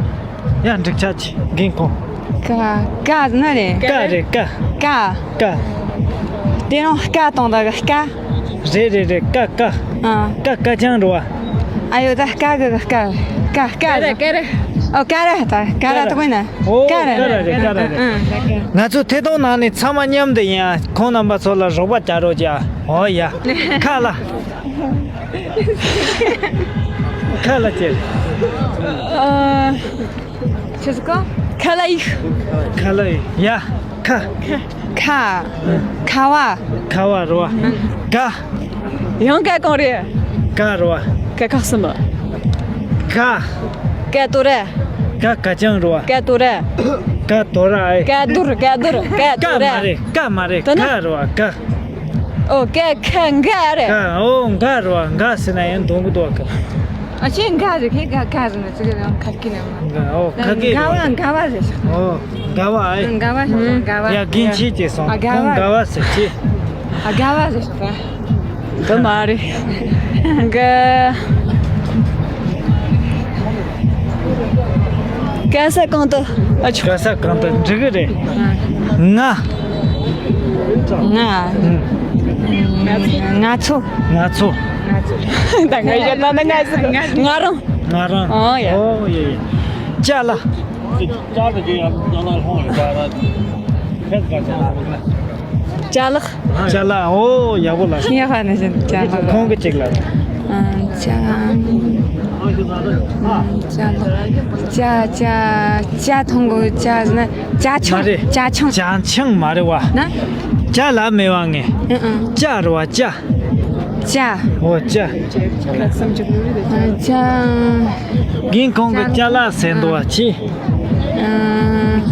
ཡ། འགྲིག་ཆ་ཆི། རྒན་ཁོང་། ཀ་ཀ་ན་རེད། ཀ་རེད། ཀ་ཀ་ཀ་དེ་རིང་སྐ་བཏང་ད་གི་སྐ་རེད་རེད་རེད། ཀ་ཀ་ཨ། ཀ་ཀ་ལྕང་རེད་བ། ཨ་ཡོ། ད་སྐ་གི་སྐ་ཀ་ཀ་ཀ་རེད། ཀ་རེད། ཨོ་ཀ་ར། ད་ཀ་ར་དག་ཡིན་ན། ཨོ་ཀ་ར་ཀ་ར་རེད། ཀ་ར་རེད། ཨ། ང་ཚོ་ཐད་གཏོང་ནང་ནས་ཚང་མ་མཉམ་དུ་ཡིན། ཨ། ཁོང་རྣམ་པ་ཚོ་ལ་རོགས་པ་བྱ་རོགས་བྱ། ཨོ་ཡ། ཁ་ལ། ཁ་ལ་ཅེ། ཨ། ཆི་ཟིག་ག་ཁ་ལ་ཡིག་ཁ་ལ་ཡིག་ཡ། ཁ། ཁ། ཁ་བ། ཁ་བ་རེད་བ། ག་ཡང་ཀ་གང་རེད། ཀ་རེད་བ། ཀ་ཁག་གསུམ། ག་ཀ་དོ་ར། ག་ག་ལྕང་རེད་བ། ཀ་དོ་ར། ཀ་དོ་ར་ཨེ། ཀ་དོར། ཀ་དོར། ཀ་ཀ་དོ་མ་ར། རེད། ཀ་མ་རེད། དོ་ན། ག་རེད་བ། ག་ཨོ་ཀ་ཁ་འགའ་རེད། ག་ཨོ་འགའ་རེད་བ། འགའ་ཟེར་ན་ཡང་འདོན་གི་འདུག་ག་ཨ་ཅེ་འགའ་རེད། ཁེ་ག་ག་ཟེར་ན་ཅི་ག་ཡང་ཁ་སྐད་ནས། འགའ་ཨོ་ཁ་སྐད་འགའ་བ་འགའ་བ་རེད་ཤག་ཨོ་འགའ་བ་ཨེ། འགའ་བ་ཤག་འགའ་བ། ཡ་རྒན་ཆེ་ཅེས་སོང་། ཨ་འགའ་བ། ཁོང་འགའ་བ་ཟེར་ཅེ། ཨ་འགའ་བ་རེད་ཤག་དེ་མ་རེད། འགའ། ག་ས་གང་དུ། ཨ་ཆུ། ག་ས་གང་དུ་འགྲིག་གི་རེད། ང་། ང་། ང་ཚོ། ང་ཚོ། ད་ང་ཡ་ད་ང་ང་རང་། ང་རང་། ཨོ་ཡ། ཨོ་ཡ་ཡ། ཅ་ལག་ཅ་ལག་ཅ་ལག་ཨོ་ཡག་པོ་ལ། ཡག་པ་ནས་བཞིན་ཅ་ལག་ཁོང་གི་གཅིག་ལ། ཨ། ཅ། ཅ་ལག་ཅ་ཅ་ཅ་ཐོང་གོ་ཅ་ཟེར་ན་ཅ་ཆང་། མ་རེད། ཅ་ཆང་། ཅ་ཆང་མ་རེད་བ། ན། ཅ་ལ་མེད་བ་ངས། ཨ་ཨ། ཅ་རེད་བ། ཅ། ཅ། ཨོ་ཅ། ཨ་ཅ། རྒན་ཁོང་གི་ཅ་ལག་ཟེར་འདུག་བ་ཅི། ཨ།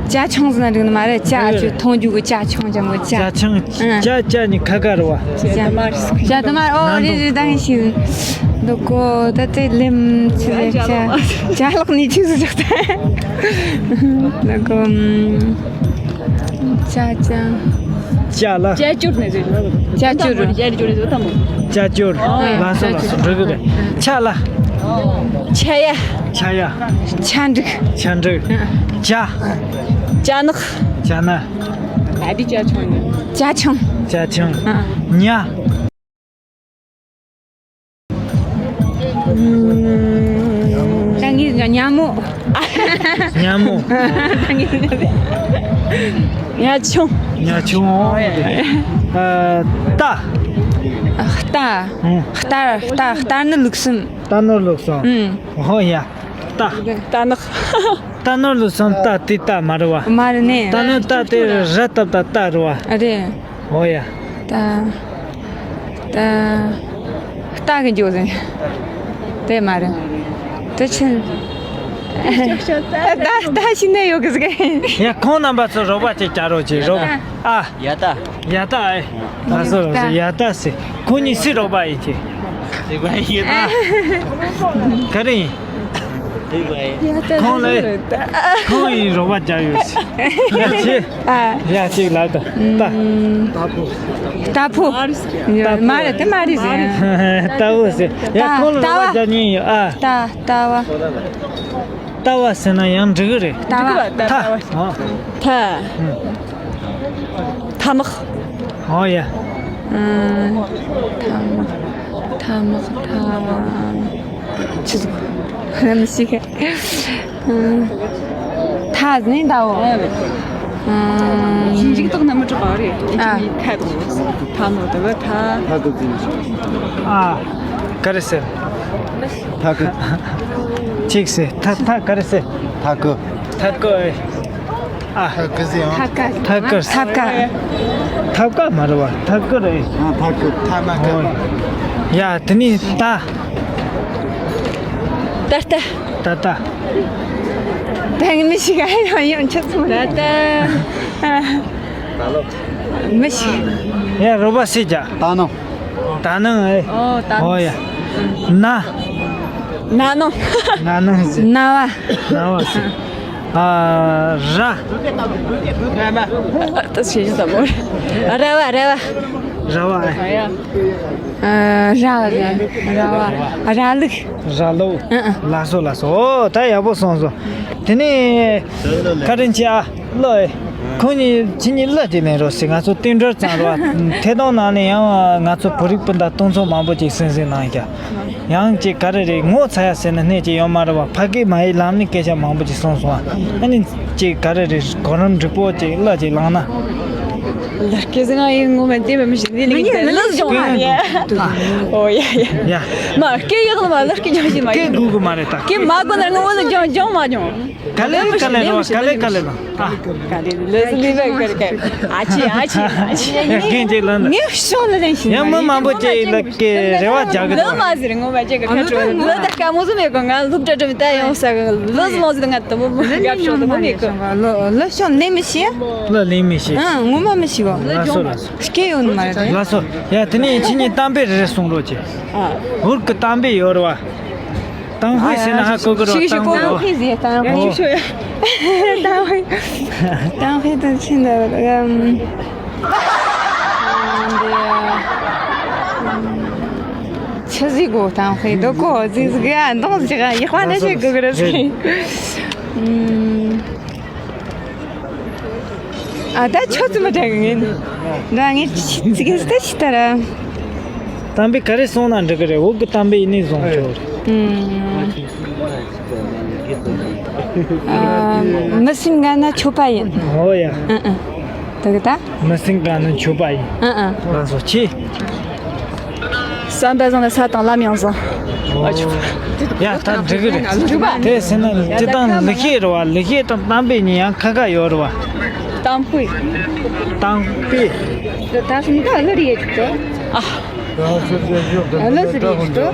ཅ་ཆང་ཟེར་ན་འགྲིག་ནི་མ་རེད། ཅ་ཨ་ཆུ་འཐུང་རྒྱུ་གི་ཅ་ཆང་ཅང་གི་ཅ། ཅ་ཆང་། ཨ། ཅ་ཅ་ནི་ཁ་ཁ་རེད་བ། ཅ། ཅ་དུ་མ། ཨོ་རེད་རེད། ད་ངས་ཤེས་འདུག་གོ་ད་དེ་ལེམ་ཆི་རེད། ཅ། ཅ་ལག་ནི་ཆི་ཟིག་ཅག་ད། འདུག་གོ་ཅ་ཅ། ཅ་ལ། ཅ་ཅོར་ནས་ཟེར། ཅ་ཅོར། ཅ་ཅོར་ནས་ཟེར་ད་མོ། ཅ་ཅོར། ཨོ་ཡ། ལགས་སོ་ལགས་སོ། འགྲིག་གི་རེད། ཆ་ལ། ཆ་ཡ། ཆ་ཡ། ཆ་འགྲིག་ཆ་འགྲིག་ཅ། ཅ་ནག་ཅ་ན། ཨ་དེ་ཅ་ཆང་ནི། ཅ་ཆང་། ཅ་ཆང་། ཨ། ཉ། ད་ངས་ཉ་མོ། ཉ་མོ། ད་ངས་ཉ་ཆུང་། ཉ་ཆུང་། ཨ། རྟ། རྟ། ཨང་། རྟ། རྟ། རྟ་ནོར་ལུག་གསུམ། རྟ་ནོར་ལུག་གསུམ། ཨང་། ཧོ་ཡ། རྟ། རྟ་ནག་རྟ་ནོར་ལུག་གསུམ། རྟ་དེ་རྟ་མ་རེད་བ། མ་རེད་ནས། རྟ་ནོར་རྟ་དེ་ར་བཏབ་ད་རྟ་རེད་བ། རེད། ཨོ་ཡ། རྟ། རྟ། རྟ་གི་འགྱོ་ཟིན། དེ་མ་རེད། དེ་ཆེན། ད་ད་ཤི་ནས་ཡོད་གི་ཟིག་ཡ། ཁོང་རྣམ་པ་ཚོ་རོགས་པ་ཅིག་བྱ་རོགས་གྱིས། རོགས་པ། ཨ། ཡ་ད། ཡ་ད་ཨེ། ང་ཚོ་ཡ་ད་ཟེར། ཁོང་གཉིས་སུའི་རོགས་པ་ཡིན་གྱི། ཨ། ག་རེ་ཡིན། ཁོང་ལ་ཁོང་ཡིན་རོགས་པ་བྱ་ཡོད་ཟེར། ཡ་ཆེ། ཨ། ཡ་ཆེ་ལ་ད་ད། ལྟ་ཕུ། མ་རེད་དེ་མ་རེད་ཟེར། ལྟ་བུ་ཟེར། ཡ། ལྟ་ཁོང་ལ་རོགས་པ་བྱ་མྱོང་ཡོད། ཨ། ལྟ་ལྟ་བ། ལྟ་བ་ཟེར་ན་ཡང་འགྲིག་གི་རེད། ལྟ་བ། ཐ། ཨོ། ཐ། ཐ་མག་ཨོ་ཡ། ཨ། ཐ་མག་ཐ་མག་ཐ། ཆི་ཟིག་ཧ་མི་ཤེས་གི། ཨ། ཐ་ཟེར་ནི་ད་འོ། ཨ། འཇིགས་ཏོག་ན་མི་གྲག་ག་རེད། ཨ། ཁ་དང་ཐ་མག་ད་བ་ཐ། ཨ། ག་རེ་ཟེར། ཐ་ཀི། ཅིག་ཟེར། ཐ་ཐ་ག་རེ་ཟེར། ཐ་ཀི། ཐ་ཀི། ཨ། ཐ་ཀི་ཟེར་ཡང་། ཐ་ཀ། ཐ་ཀི། ཐ་ཀ། ཐ་ཀ་མ་རེད་བ། ཐ་ཀི་རེད། ཨ། ཐ་ཀི། ཐ་མ་ཀི། ཨོ། ཡ། དེ་ནི་ད། ད་ལྟ། ད་ལྟ། ད་ངས་མི་ཤེས་ག་ཡང་ཡང་ཆི་ཚོད་ད་ལྟ། མི་ཤེས། ཡ། རོགས་པ་སུས་བྱ། ད་ནང་། ད་ནང་ཨེ། ཨོ། ད་ནང་། ཨོ་ཡ། ན། ན་ནང་། ན་ནང་ཟེར། ན་བ། ན་བ་ཟེར། ཨ། ར། ད་ཤེས་ཡོད་ད་མོ། ར་བ། ར་བ། ར་བ་ཨེ། ཨ། ར་བ། ར་བ། ར་ལུག་ར་ལུག་ཨ་ཨ། ལགས་སོ་ལགས་སོ། ཨོ། ད་ཡག་པོ་སོང་སོང་། དེ་ནས་བཀའ་དྲིན་ཆེ་ཨ། གླུ་ཨེ། ཁོང་གཉིས་ཁྱེད་གཉིས་གླུ་དེ་ལེན་རོགས་ཟེར། ང་ཚོ་བསྟུན་གྲོས་བརྩམས་རོགས། ཐད་གཏོང་ནང་ནས་ཡང་ང་ཚོ་བོད་རིགས་སྤུན་ཟླ་སྟོང་ཚོ་མང་པོ་ཅིག་གསན་གཟིགས་གནང་ཀྱང་། ཡང་ཅིག་ག་རེ་རེད། ངོ་ཚ་ཡ་ཟེར་ན་སྣེ་ཅིག་ཡོད་མ་རེད་བ། ཕ་སྐད་མ་ཡིན་ལམ་ནས་སྐད་ཆ་མང་པོ་ཅིག་གསུངས་སོང་བ། ཨ་ནི་ཅིག་ག་རེ་རེད། གོ་རིམ་འགྲིག་པོ་ཅིག་གླུ་ཅིག་བླངས་ན། ལར་སྐད་ཟེར་ང་ཡིན་ངོ་མ་དེ་མི་ཞིག་ནི་ནི་གླུ་སྦྱོང་མ་རེད། ཨོ་ཡ་ཡ། ཡ། མ་སྐད་ཡག་ལ་མ་ལར་སྐད་སྦྱོང་ཞིག་མ་སྐད་ཡིན། དགོས་གི་མ་རེད་ད། སྐད་མ་དགོས་ན་ངོ་མ་ལ་སྦྱོང་སྦྱོང་མ་སྦྱོང་། ག་ལེ་ག་ལེ་རེད་བ། ག་ལེ་ག་ལེ་ལ། ཨ། ག་ལེ་ལ་ཟི་ལི་བ་ག་རེ་ག་རེ། ཨ་ཅི་ཨ་ཅི་ཨ་ཅི། རྒན་ཅིག་ལ་ནི། ངས་ཤོག་ལ་ལེན་ཞིང་། ཡང་མི་མང་པོ་ཅིག་ལ་སྐད་རེ་བ་རྒྱག་གི་འདུག་ལ་མ་ཟེར་ངོ་མ་ཅིག་གི་ཁ་ཁྲོ་ལ་ད་དཀའ་མོ་ཟིག་མེད་གི། ང་སློབ་གྲྭ་འགྲིམ་ད་ཡོང་ས་གི་ལ་ཟི་མོ་ཟིག་ང་དུ་མོ་མོ་རྒྱབ་ཤོག་དུ་མོ་མེད་གི། ལ་ཤོག་ལེན་མི་ཤེས། ལ་ལེན་མི་ཤེས། ཨང་། ངོ་མ་མི་ཤེས་གོ། ལ་ཤོག་ལ་སྐད་ཡོད་ནི་མ་རེད། ལ་སོ། ཡ། དེ་ནས་ཁྱེད་གཉིས་གཏམ་དཔེ་རེ་རེ་གསུང་རོགས་གྱིས། ཨ། འུར་གི་གཏམ་དཔེ་ཡོད་རེད་བ། གཏམ་དཔེ་ཟེར་ན་ཧ་གོ་གི་རེད་བ། ཤིག་ཤིག་གཏམ་དཔེ། གཏམ་དཔེ་ཟེར། གཏམ་དཔེ། ཨོ། ཤིག་ཤོད་ཡ། གཏམ་དཔེ། གཏམ་དཔེ་དང་ཕྱིན་ད། ཨམ། ཆི་ཟིག་གོ། གཏམ་དཔེ་དོ་གོ་ཟིག་ཟིག་ཨ། འདང་ཟིག་ཨ། ཡག་པ་འདྲ་བྱེད་དགོས་གི་རེད་ཟིག་ཨམ། ཨ། ད་ཆོ་ཙི་མ་དྲན་གི་ངན། ད་ངས་ཅི་ཟིག་ད་ཤི་ད་ར། གཏམ་དཔེ་ག་རེ་གསུངས་ན་འགྲིག་གི་རེད། འུ་གི་གཏམ་དཔེ་ཡིན་ནས་བཟུང་ཆོག་རེད། ཨུམ། ཨ། མི་སེམས་དགའ་ན་ཆོ་པ་ཡིན། ཨོ་ཡ། ཨ་ཨ། དེ་གི་ད། མི་སེམས་དགའ་ན་ཆོ་པ་ཡིན། ཨ་ཨ། ལགས་སོ་ཆེ། བསམ་པ་བཟང་ན་ས་དང་ལམ་ཡང་བཟང་། ཨ་ཆོ། ཡ། ད་འགྲིག་གི་རེད། འགྲིག་པ། དེ་ཟེར་ན་འདི་དང་ལེགས་བཤད་རེད་བ། ལེགས་བཤད་དང་གཏམ་དཔེ་གཉིས་ཡང་ཁ་ཁ་ཡོད་རེད་བ། གཏམ་དཔེ། གཏམ་དཔེ། ད་སུམ་ད་ལུ་རེད་ཅིག་ཏོ། ཨ། ལུ་ཟི་རེད་ཅིག་ཏོ།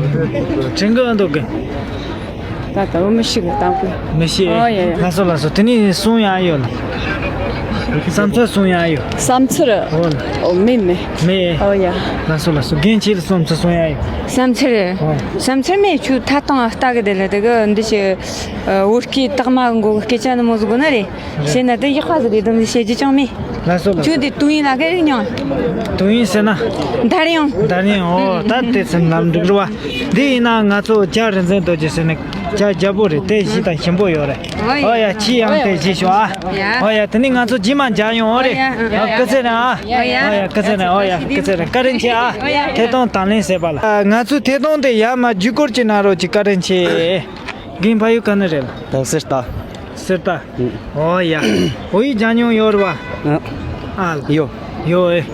དྲན་གི་འདུག་གི། ད་ད་འུ་མི་ཤེས་གི་གཏམ་དཔེ། མི་ཤེས། ཨོ་ཡ་ཡ། ལགས་སོ་ལགས་སོ། དེ་ནས་གསུང་ཡག་ཡོད་ལ། བསམ་ཚུལ་གསུང་ཡག་ཡོད། བསམ་ཚུལ། ཨོ་ལ། ཨོ་མེད་མེད། མེད། ཨོ་ཡ། ལགས་སོ་ལགས་སོ། རྒན་ཁྱེད་ལ་བསམ་ཚུལ་གསུང་ཡག་ཡོད། བསམ་ཚུལ། ཨོ། བསམ་ཚུལ་མེད། ཁྱོད་ཐད་གཏོང་ལྟ་གི་དེ་ལ་དེ་གི་འདི་ཞིག་བོད་སྐད་དག་མ་མགོ་གི་སྐད་ཆ་ནི་མོ་ཟིག་དགོས་ན་རེད། བཤད་ན་དེ་ཡག་པ་ཟིག་རེད། དམ་ཟིག་བཤད་རྒྱུ་ཅང་མེད། ལགས་སོ་ལགས་སོ། ཁྱོད་དེ་དུས་ཡུན་ལ་ག་རེ་མྱོང་། དུས་ཡུན་ཟེར་ན། ཟླ་རིང་། ཟླ་རིང་། ཨོ། ད་དེ་ཚོ་ལམ་འགྲིག་རུ་བ། འདི་ཡིན་ན་ང་ཚོ་རྒྱ་རིག་འཛིན་རྡོ་རྗེ་ཟེར་ནས་རྒྱ་རྒྱལ་པོ་རེད། དེ་ཞིག་དང་ཞིམ་པོ་ཡོད་རེད། ཨོ་ཡ། ཁྱི་ཡང་དེ་ཞིག་ཤོག་ཨ། ཨོ་ཡ། དེ་ནི་ང་ཚོ་རྗེས་མ་མཇལ་ཡོང་། ཨོ་རེད། ཨོ་ཡ། སྐུ་ཚེ་རིང་ཨ། ཨོ་ཡ། སྐུ་ཚེ་རིང་། ཨོ་ཡ། སྐུ་ཚེ་རིང་། བཀའ་དྲིན་ཆེ་ཨ། ཐད་གཏོང་དང་ལེན་ཟེར་བ་ལ། ང་ཚོའི་ཐད་གཏོང་དེ་ཡར་མར་བརྒྱུད་སྐུར་གྱི་གནང་རོགས་ཀྱི། བཀའ་དྲིན་ཆེ། རྒན་ཕ་ཡུལ་ག་ནས་རེད། ད་གསེར་རྟ། གསེར་རྟ། ཨོ་ཡ། བོད་ཡིག་སྦྱང་མྱོང་ཡོད་རེད་བ། ཨ། ཡོད། ཡོད་ཨེ།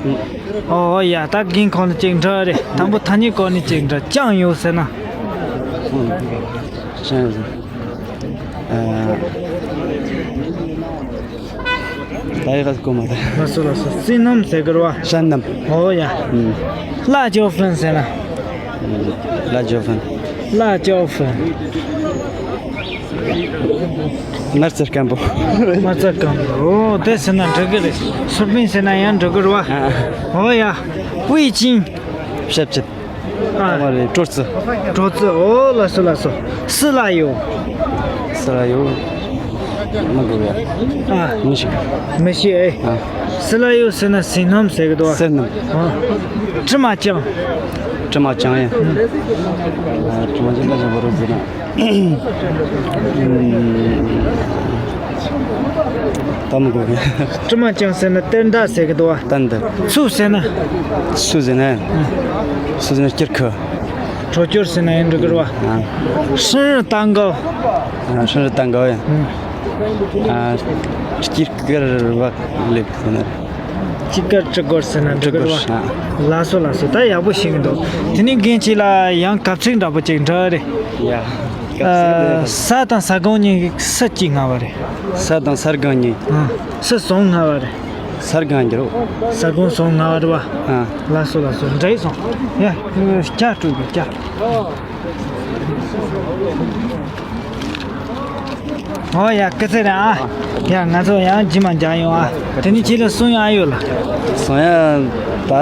ཨོ་ཡ། ད་རྒན་ཁོང་ལ་ཅིག་འདྲི་རེད། དང་པོ་ཐ་སྙད་སྐོར་ནས་ཅིག་འདྲི། ཅང་ཡོད་ཟེར་ན། ཅང་ཡོད་ཟེར། ཨ། ད་ཡག་ག་གོ་མ་ད། ལགས་སོ་ལགས་སོ། བསོད་ནམས་ཟེར་གི་རེད་བ། བསོད་ནམས། ཨོ་ཡ། ལ་ཇོ་ཧྥན་ཟེར་ན། ལ་ཇོ་ཧྥན། ལ་ཅོ་ཧྥུ། དམར་རྩི་སྐམ་པོ། དམར་རྩི་སྐམ་པོ། ཨོ་དེ་ཟེར་ན་འགྲིག་གི་རེད། སུར་པན་ཟེར་ན་ཡང་འགྲིག་གི་རེད་བ། ཨོ་ཡ། ཝེ་ཅིང་། ཞབས་ཕྱི། ཨ། ཨ་མ་རེད། ཀྲོ་ཙི། ཀྲོ་ཙི། ཨོ་ལགས་སོ་ལགས་སོ། སི་ལ་ཡོ། སི་ལ་ཡོ། མི་དགོས་ཡ། ཨ། མི་ཤེས། མི་ཤེས་ཨེ། ཨ། སི་ལ་ཡོ་ཟེར་ན་སི་སྣུམ་ཟེར་གི་འདུག་བ། སི་སྣུམ། ཨ། ཀྲི་མ་ཅང་། ཀྲི་མ་ཅང་ཡ། ཨ། ཀྲི་མ་ཅང་ད་ཅང་བོ་རོ་ཟེར་ན། ད་མི་དགོས་གི། ཀྲི་མ་ཅང་ཟེར་ན་ཏན་ཏ་ཟེར་གི་འདུག་བ། ཏན་ཏ། ཚུ་ཟེར་ན། ཚུ་ཟེར་ན། ཚུ་ཟེར་ན་སྐྱུར་ཁུ། ཁྲོ་ཅོར་ཟེར་ན་ཡང་འགྲིག་གི་རེད་བ། ཨ། ཧྲིན་རི་ཏང་གའོ། ཨ། ཧྲིན་རི་ཏང་གའོ་ཡ། ཨང་། ཨ། སྐྱུར་དཀར་བག་ལེབ་ཟེར་ན། སྐྱུར་དཀར་ཀྲི་གོར་ཟེར་ན་འགྲིག་གི་རེད་བ། ཨ། ལགས་སོ་ལགས་སོ། ད་ཡག་པོ་ཤེས་ཀྱི་འདུག་དེ་ནས་རྒན་ཁྱེད་ལ་ཡང་གབ་ཚིག་འདྲ་པོ་ཅིག་འདྲི་རེད། ཡ། ཨ། ས་དང་ས་སྒང་གཉིས་སུ་གཅིག་སྔ་བ་རེད། ས་དང་ས་སྒང་གཉིས། ཨ། སུ་ཟུང་སྔ་བ་རེད། ས་སྒང་འགྱུར། ས་སྒང་ཟུང་སྔ་བ་རེད་བ། ཨ། ལགས་སོ་ལགས་སོ། འགྲིག་སོང་། ཡ། སྐྱ་སྤྲོད་དགོས་སྐྱ། ཨོ་ཡ། སྐུ་ཚེ་རིང་ཨ། ཡ། ང་ཚོ་ཡང་རྗེས་མ་མཇལ་ཡོང་ཨ། དེ་ནས་ཁྱེད་ལ་གསུང་ཡ་ཨ་ཡོད་ལ། གསུང་ཡ། ད་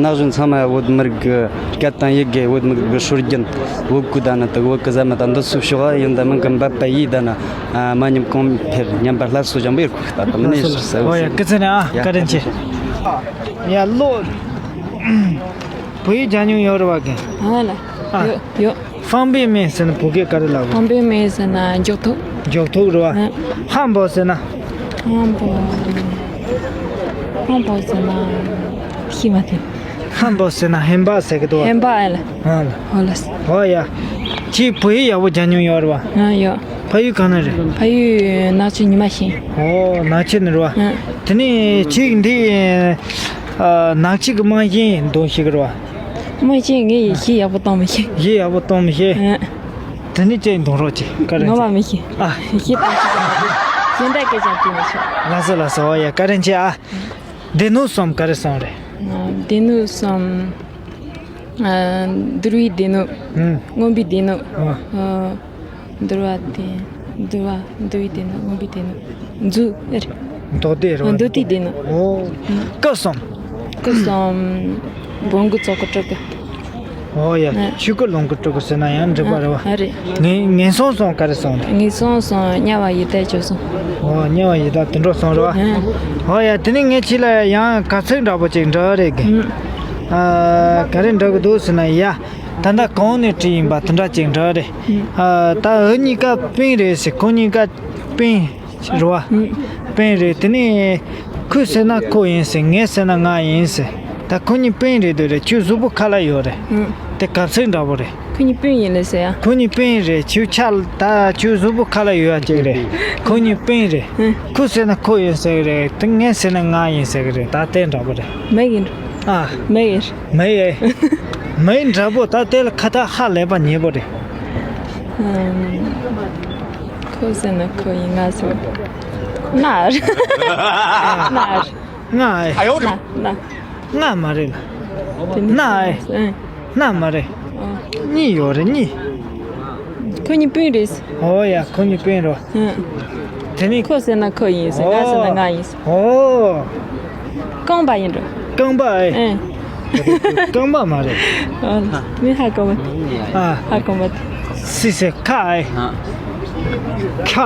ན་གཞོན་ཚང་མ་བོད་མི་རིགས་ཀྱི་སྐད་དང་ཡི་གེ། བོད་མི་རིགས་ཀྱི་སྲོལ་རྒྱུན། བོད་ཀྱི་ད་ནི་དུ་བོད་ཀྱི་ཟ་མ་ད་འདི་ཚོའི་ཕྱོགས་ཡིན། ད་མིན་གྱི་འབད་པ་ཡིས་ད་ནི། ཨ། མ་ཉམས་གོང་འཕེལ། ཉམས་པ་སླར་གསོ་བྱང་བའི་ཁུག་ད་དུ་མིན་ནས་ཟེར། ཨོ་ཡ། སྐུ་ཚེ་རིང་ཨ། ཡ། བཀའ་དྲིན་ཆེ། ཡ། ལོ། བོད་ཡིག་སྦྱང་མྱོང་ཡོད་རེད་བ་གན། ཨ་ལ། ཨ། ཡོད་ཡོད། 方便面 ཟེར་ན་བོད་སྐད་ག་རེ་ལབ་དགོས། 方便面 ཟེར་ན་འཇོག་ཐུབ། འཇོག་ཐུབ་རེད་བ། ཨ། 汉堡 ཟེར་ན། 汉堡། 汉堡 ཟེར་ན། ཤེས་མ་ཐུབ། 汉堡 ཟེར་ན་ཧེམ་པ་ཟེར་གི་འདུག་བ། ཧེམ་པ་ཨེ་ལ། ཨ་ལ། ཨོ་ལ། ཨོ་ཡ། ཁྱེད་བོད་ཡིག་ཡག་པོ་སྦྱང་མྱོང་ཡོད་རེད་བ། ཨ་ཡོད། ཕ་ཡུལ་གང་ན་རེད། ཕ་ཡུལ་ནག་ཆུ་ཉི་མ་ཤིང་། ཨོ་ནག་ཆུ་ནས་རེད་བ། ཨ། དེ་ནས་ཁྱེད་འདི། ཨ། ནག་ཆུ་གི་རྨང་གཞི་འདོན་ཤེས་གི་རེད་བ། རྨང་གཞི་ངས་ཡིག་ཤེས་ཡག་པོ་གཏོང་མི་ཤེས། ཡིག་ཡག་པོ་གཏོང་མི་ཤེས། ཨ། དེ་ནས་ཅིག་འདོན་རོགས་གྱིས། བཀའ་དྲིན་ངོ་མ་ཆེ། མི་ཤེས། ཨ། ཤེས་དང་ཤེས་དང་། གཞན་དག་སྐད་ཆ་དྲིས་མི་ཆོག་ལགས་སོ་ལགས་སོ། ཨོ་ཡ། བཀའ་དྲིན་ཆེ་ཨ། སྡེ་སྣོད་གསུམ་ག་རེ་གསུམ་རེད། ཨ། སྡེ་སྣོད་གསུམ། ཨ། འདུལ་བའི་སྡེ་སྣོད། ཨུམ། མངོན་པའི་སྡེ་སྣོད། ཨ། ཨ། འདུལ་བ་སྡེ། འདུལ་བ། འདུལ་བའི་སྡེ་སྣོད། མངོན་པའི་སྡེ་སྣོད། མཛོད་ཨེ་རེད། མདོ་སྡེ་རེད་བ། མདོ་སྡེའི་སྡེ་སྣོད། ཨོ། ཨུམ། སྐབས་གསུམ། སྐབས་གསུམ། བོན་སྐུ་ཚོགས་སྐུ་སྤྲུལ་སྐུ། ཨོ་ཡ། ཨ། ཆོས་སྐུ་ལོངས་སྐུ་སྤྲུལ་སྐུ་ཟེར་ན་ཡང་འགྲིག་པ་རེད་བ། ཨ་རེད། ངན་ངན་སོང་གསུམ་ག་རེ་གསུམ་རེད། ངན་སོང་གསུམ་དམྱལ་བ་ཡི་དྭགས་བཅུ་གསུམ། ཨོ་དམྱལ་བ་ཡི་དྭགས་དུད་འགྲོ་གསུམ་རེད་བ། ཨ། ཨོ་ཡ། དེ་ནས་ངས་ཁྱེད་ལ་ཡང་ག་ཚོད་འདྲ་པོ་ཅིག་འདྲི་རེད་གི། ཨུམ། ཨ། ག་རེ་འདྲི་གི་འདུག་ཟེར་ན་ཡ། ད་ལྟ་གོང་ནས་དྲིས་ཡིན་པ་དེ་འདྲ་ཅིག་འདྲི་རེད། ཨུམ། ཨ། ད་འུ་གཉིས་ཀ་སྤུན་རེད་ཟེར། ཁོ་གཉིས་ཀ་སྤུན། རེད་བ། ཨུམ། སྤུན་རེད། དེ་ནས་ཁོས་ཟེར་ན་ཁོ་ཡིན་ཟེར། ངས་ཟེར་ན་ང་ཡིན་ཟེར། ད་ཁོ་གཉིས་སྤུན་རེད་འདོད་རེད། ཁྱོད་གཟུགས་པོ་ཁ་ལ་ཡོད་རེད། ཨུམ། དེ་གབ་ཚིག་འདྲ་པོ་རེད། ཁོ་གཉིས་སྤུན་ཡིན་ལེ་ཟེར་ཡ། ཁོ་གཉིས་སྤུན་རེད། ཁྱོད་ཆ་ད་ཁྱོད་གཟུགས་པོ་ཁ་ལ་ཡོད་ཡ་ཅིག་རེད། ཁོ་གཉིས་སྤུན་རེད། ཨུམ། ཁོས་ཟེར་ན་ཁོ་ཡིན་ཟེར་གི་རེད། དེ་ངས་ཟེར་ན་ང་ཡིན་ཟེར་གི་རེད། ད་དེ་འདྲ་པོ་རེད། མི་ཡིན། ཨ། མི་ཡིན། མི་ཡིན། མི་འདྲ་པོ་ད་དེ་ལ་ཁ་ད་ཧ་ལས་པ་ཉེ་པོ་རེད། ཨུམ། ཁོ་ཟེར་ན་ཁོ་ཡིན། ང་ཟེར་ན་ང་རེད། ང་ཨེ། ང་ང་ང་མ་རེད་ལ། དེ་ནི་ང་ཨེ། ཨེ། ང་མ་རེད། ཨོ། གཉིས་ཡོད་རེད་གཉིས། ཁོ་གཉིས་སྤུན་རེད། ཨོ་ཡ། ཁོ་གཉིས་སྤུན་རེད། ཨེ། དེ་ནི་ཁོ་ཟེར་ན་ཁོ་ཡིན་ཟེར། ང་ཟེར་ན་ང་ཡིན་ཟེར། ཨོ། རྐང་པ་ཡིན་འགྲོ། རྐང་པ་ཨེ། ཨེ། རྐང་པ་མ་རེད། ཨ། མི་ཧ་གོ་མ། ཨ། ཧ་གོ་མ། སི་སི་ཁ་ཨེ། ཨ། ཁ།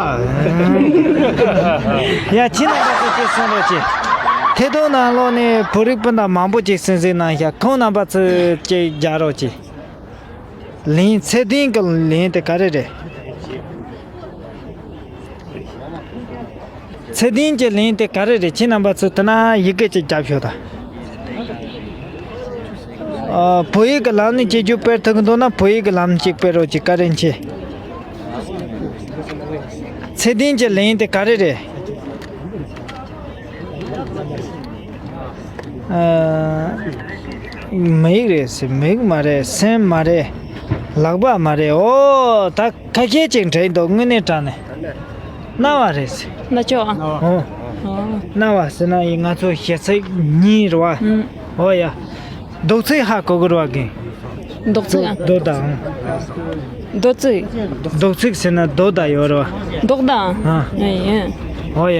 ཡ། ཁྱེད་རྣམ་པ་ཚོ་ཅིག་གསན་རོགས་གྱིས། ཐད་གཏོང་ནང་ལོགས་ནས་བོད་རིགས་སྤུན་ཟླ་མང་པོ་ཅིག་གསན་གཟིགས་གནང་ཤག་ཁོང་རྣམ་པ་ཚོས་ཅིག་རྒྱག་རོགས་གྱིས། ལན། ཚད་ལྡན་གྱི་ལན་དེ་ག་རེ་རེད། ཚད་ལྡན་གྱི་ལན་དེ་ག་རེ་རེད། ཁྱེད་རྣམ་པ་ཚོས་དེ་ན་ཡི་གེ་ཅིག་རྒྱབ་ཤོག་དང་། ཨ། བོད་ཡིག་གི་ལམ་ནས་སྐྱེལ་རྒྱུ་སྤེལ་ཐུབ་ཀྱི་འདུག་ན་བོད་ཡིག་གི་ལམ་ནས་ཅིག་སྤེལ་རོགས་གྱིས། བཀའ་དྲིན་ཆེ། ཚད་ལྡན་གྱི་ལན་དེ་ག་རེ་རེད། ཨ། མི་ཡིག་རེད་ཟེར། མི་ཡིག་མ་རེད། སེམས་མ་རེད། ལག་པ་མ་རེད། ཨོ། ད་ཁ་ཤས་ཅིག་འདྲེན་འདུག་དངོས་གནས་དྲང་གནས། རྣ་བ་རེད་ཟེར། རྣ་ཅོག་ཨ། ཨོ། ཨོ། རྣ་བ་ཟེར་ན་ཡིན། ང་ཚོ་ཞེ་ཚིག་གཉིས་རེད་བ། ཨུམ། ཨོ་ཡ། རྡོག་ཚིག་ཧ་གོ་གི་རེད་བ་གིན། རྡོག་ཚིག་ཨ། རྡོ་དང་། རྡོ་ཚིག་རྡོག་ཚིག་ཟེར་ན་རྡོ་དང་ཡོད་རེད་བ། རྡོག་དང་། ཨ། ཨེ་ཡིན། ཨོ་ཡ།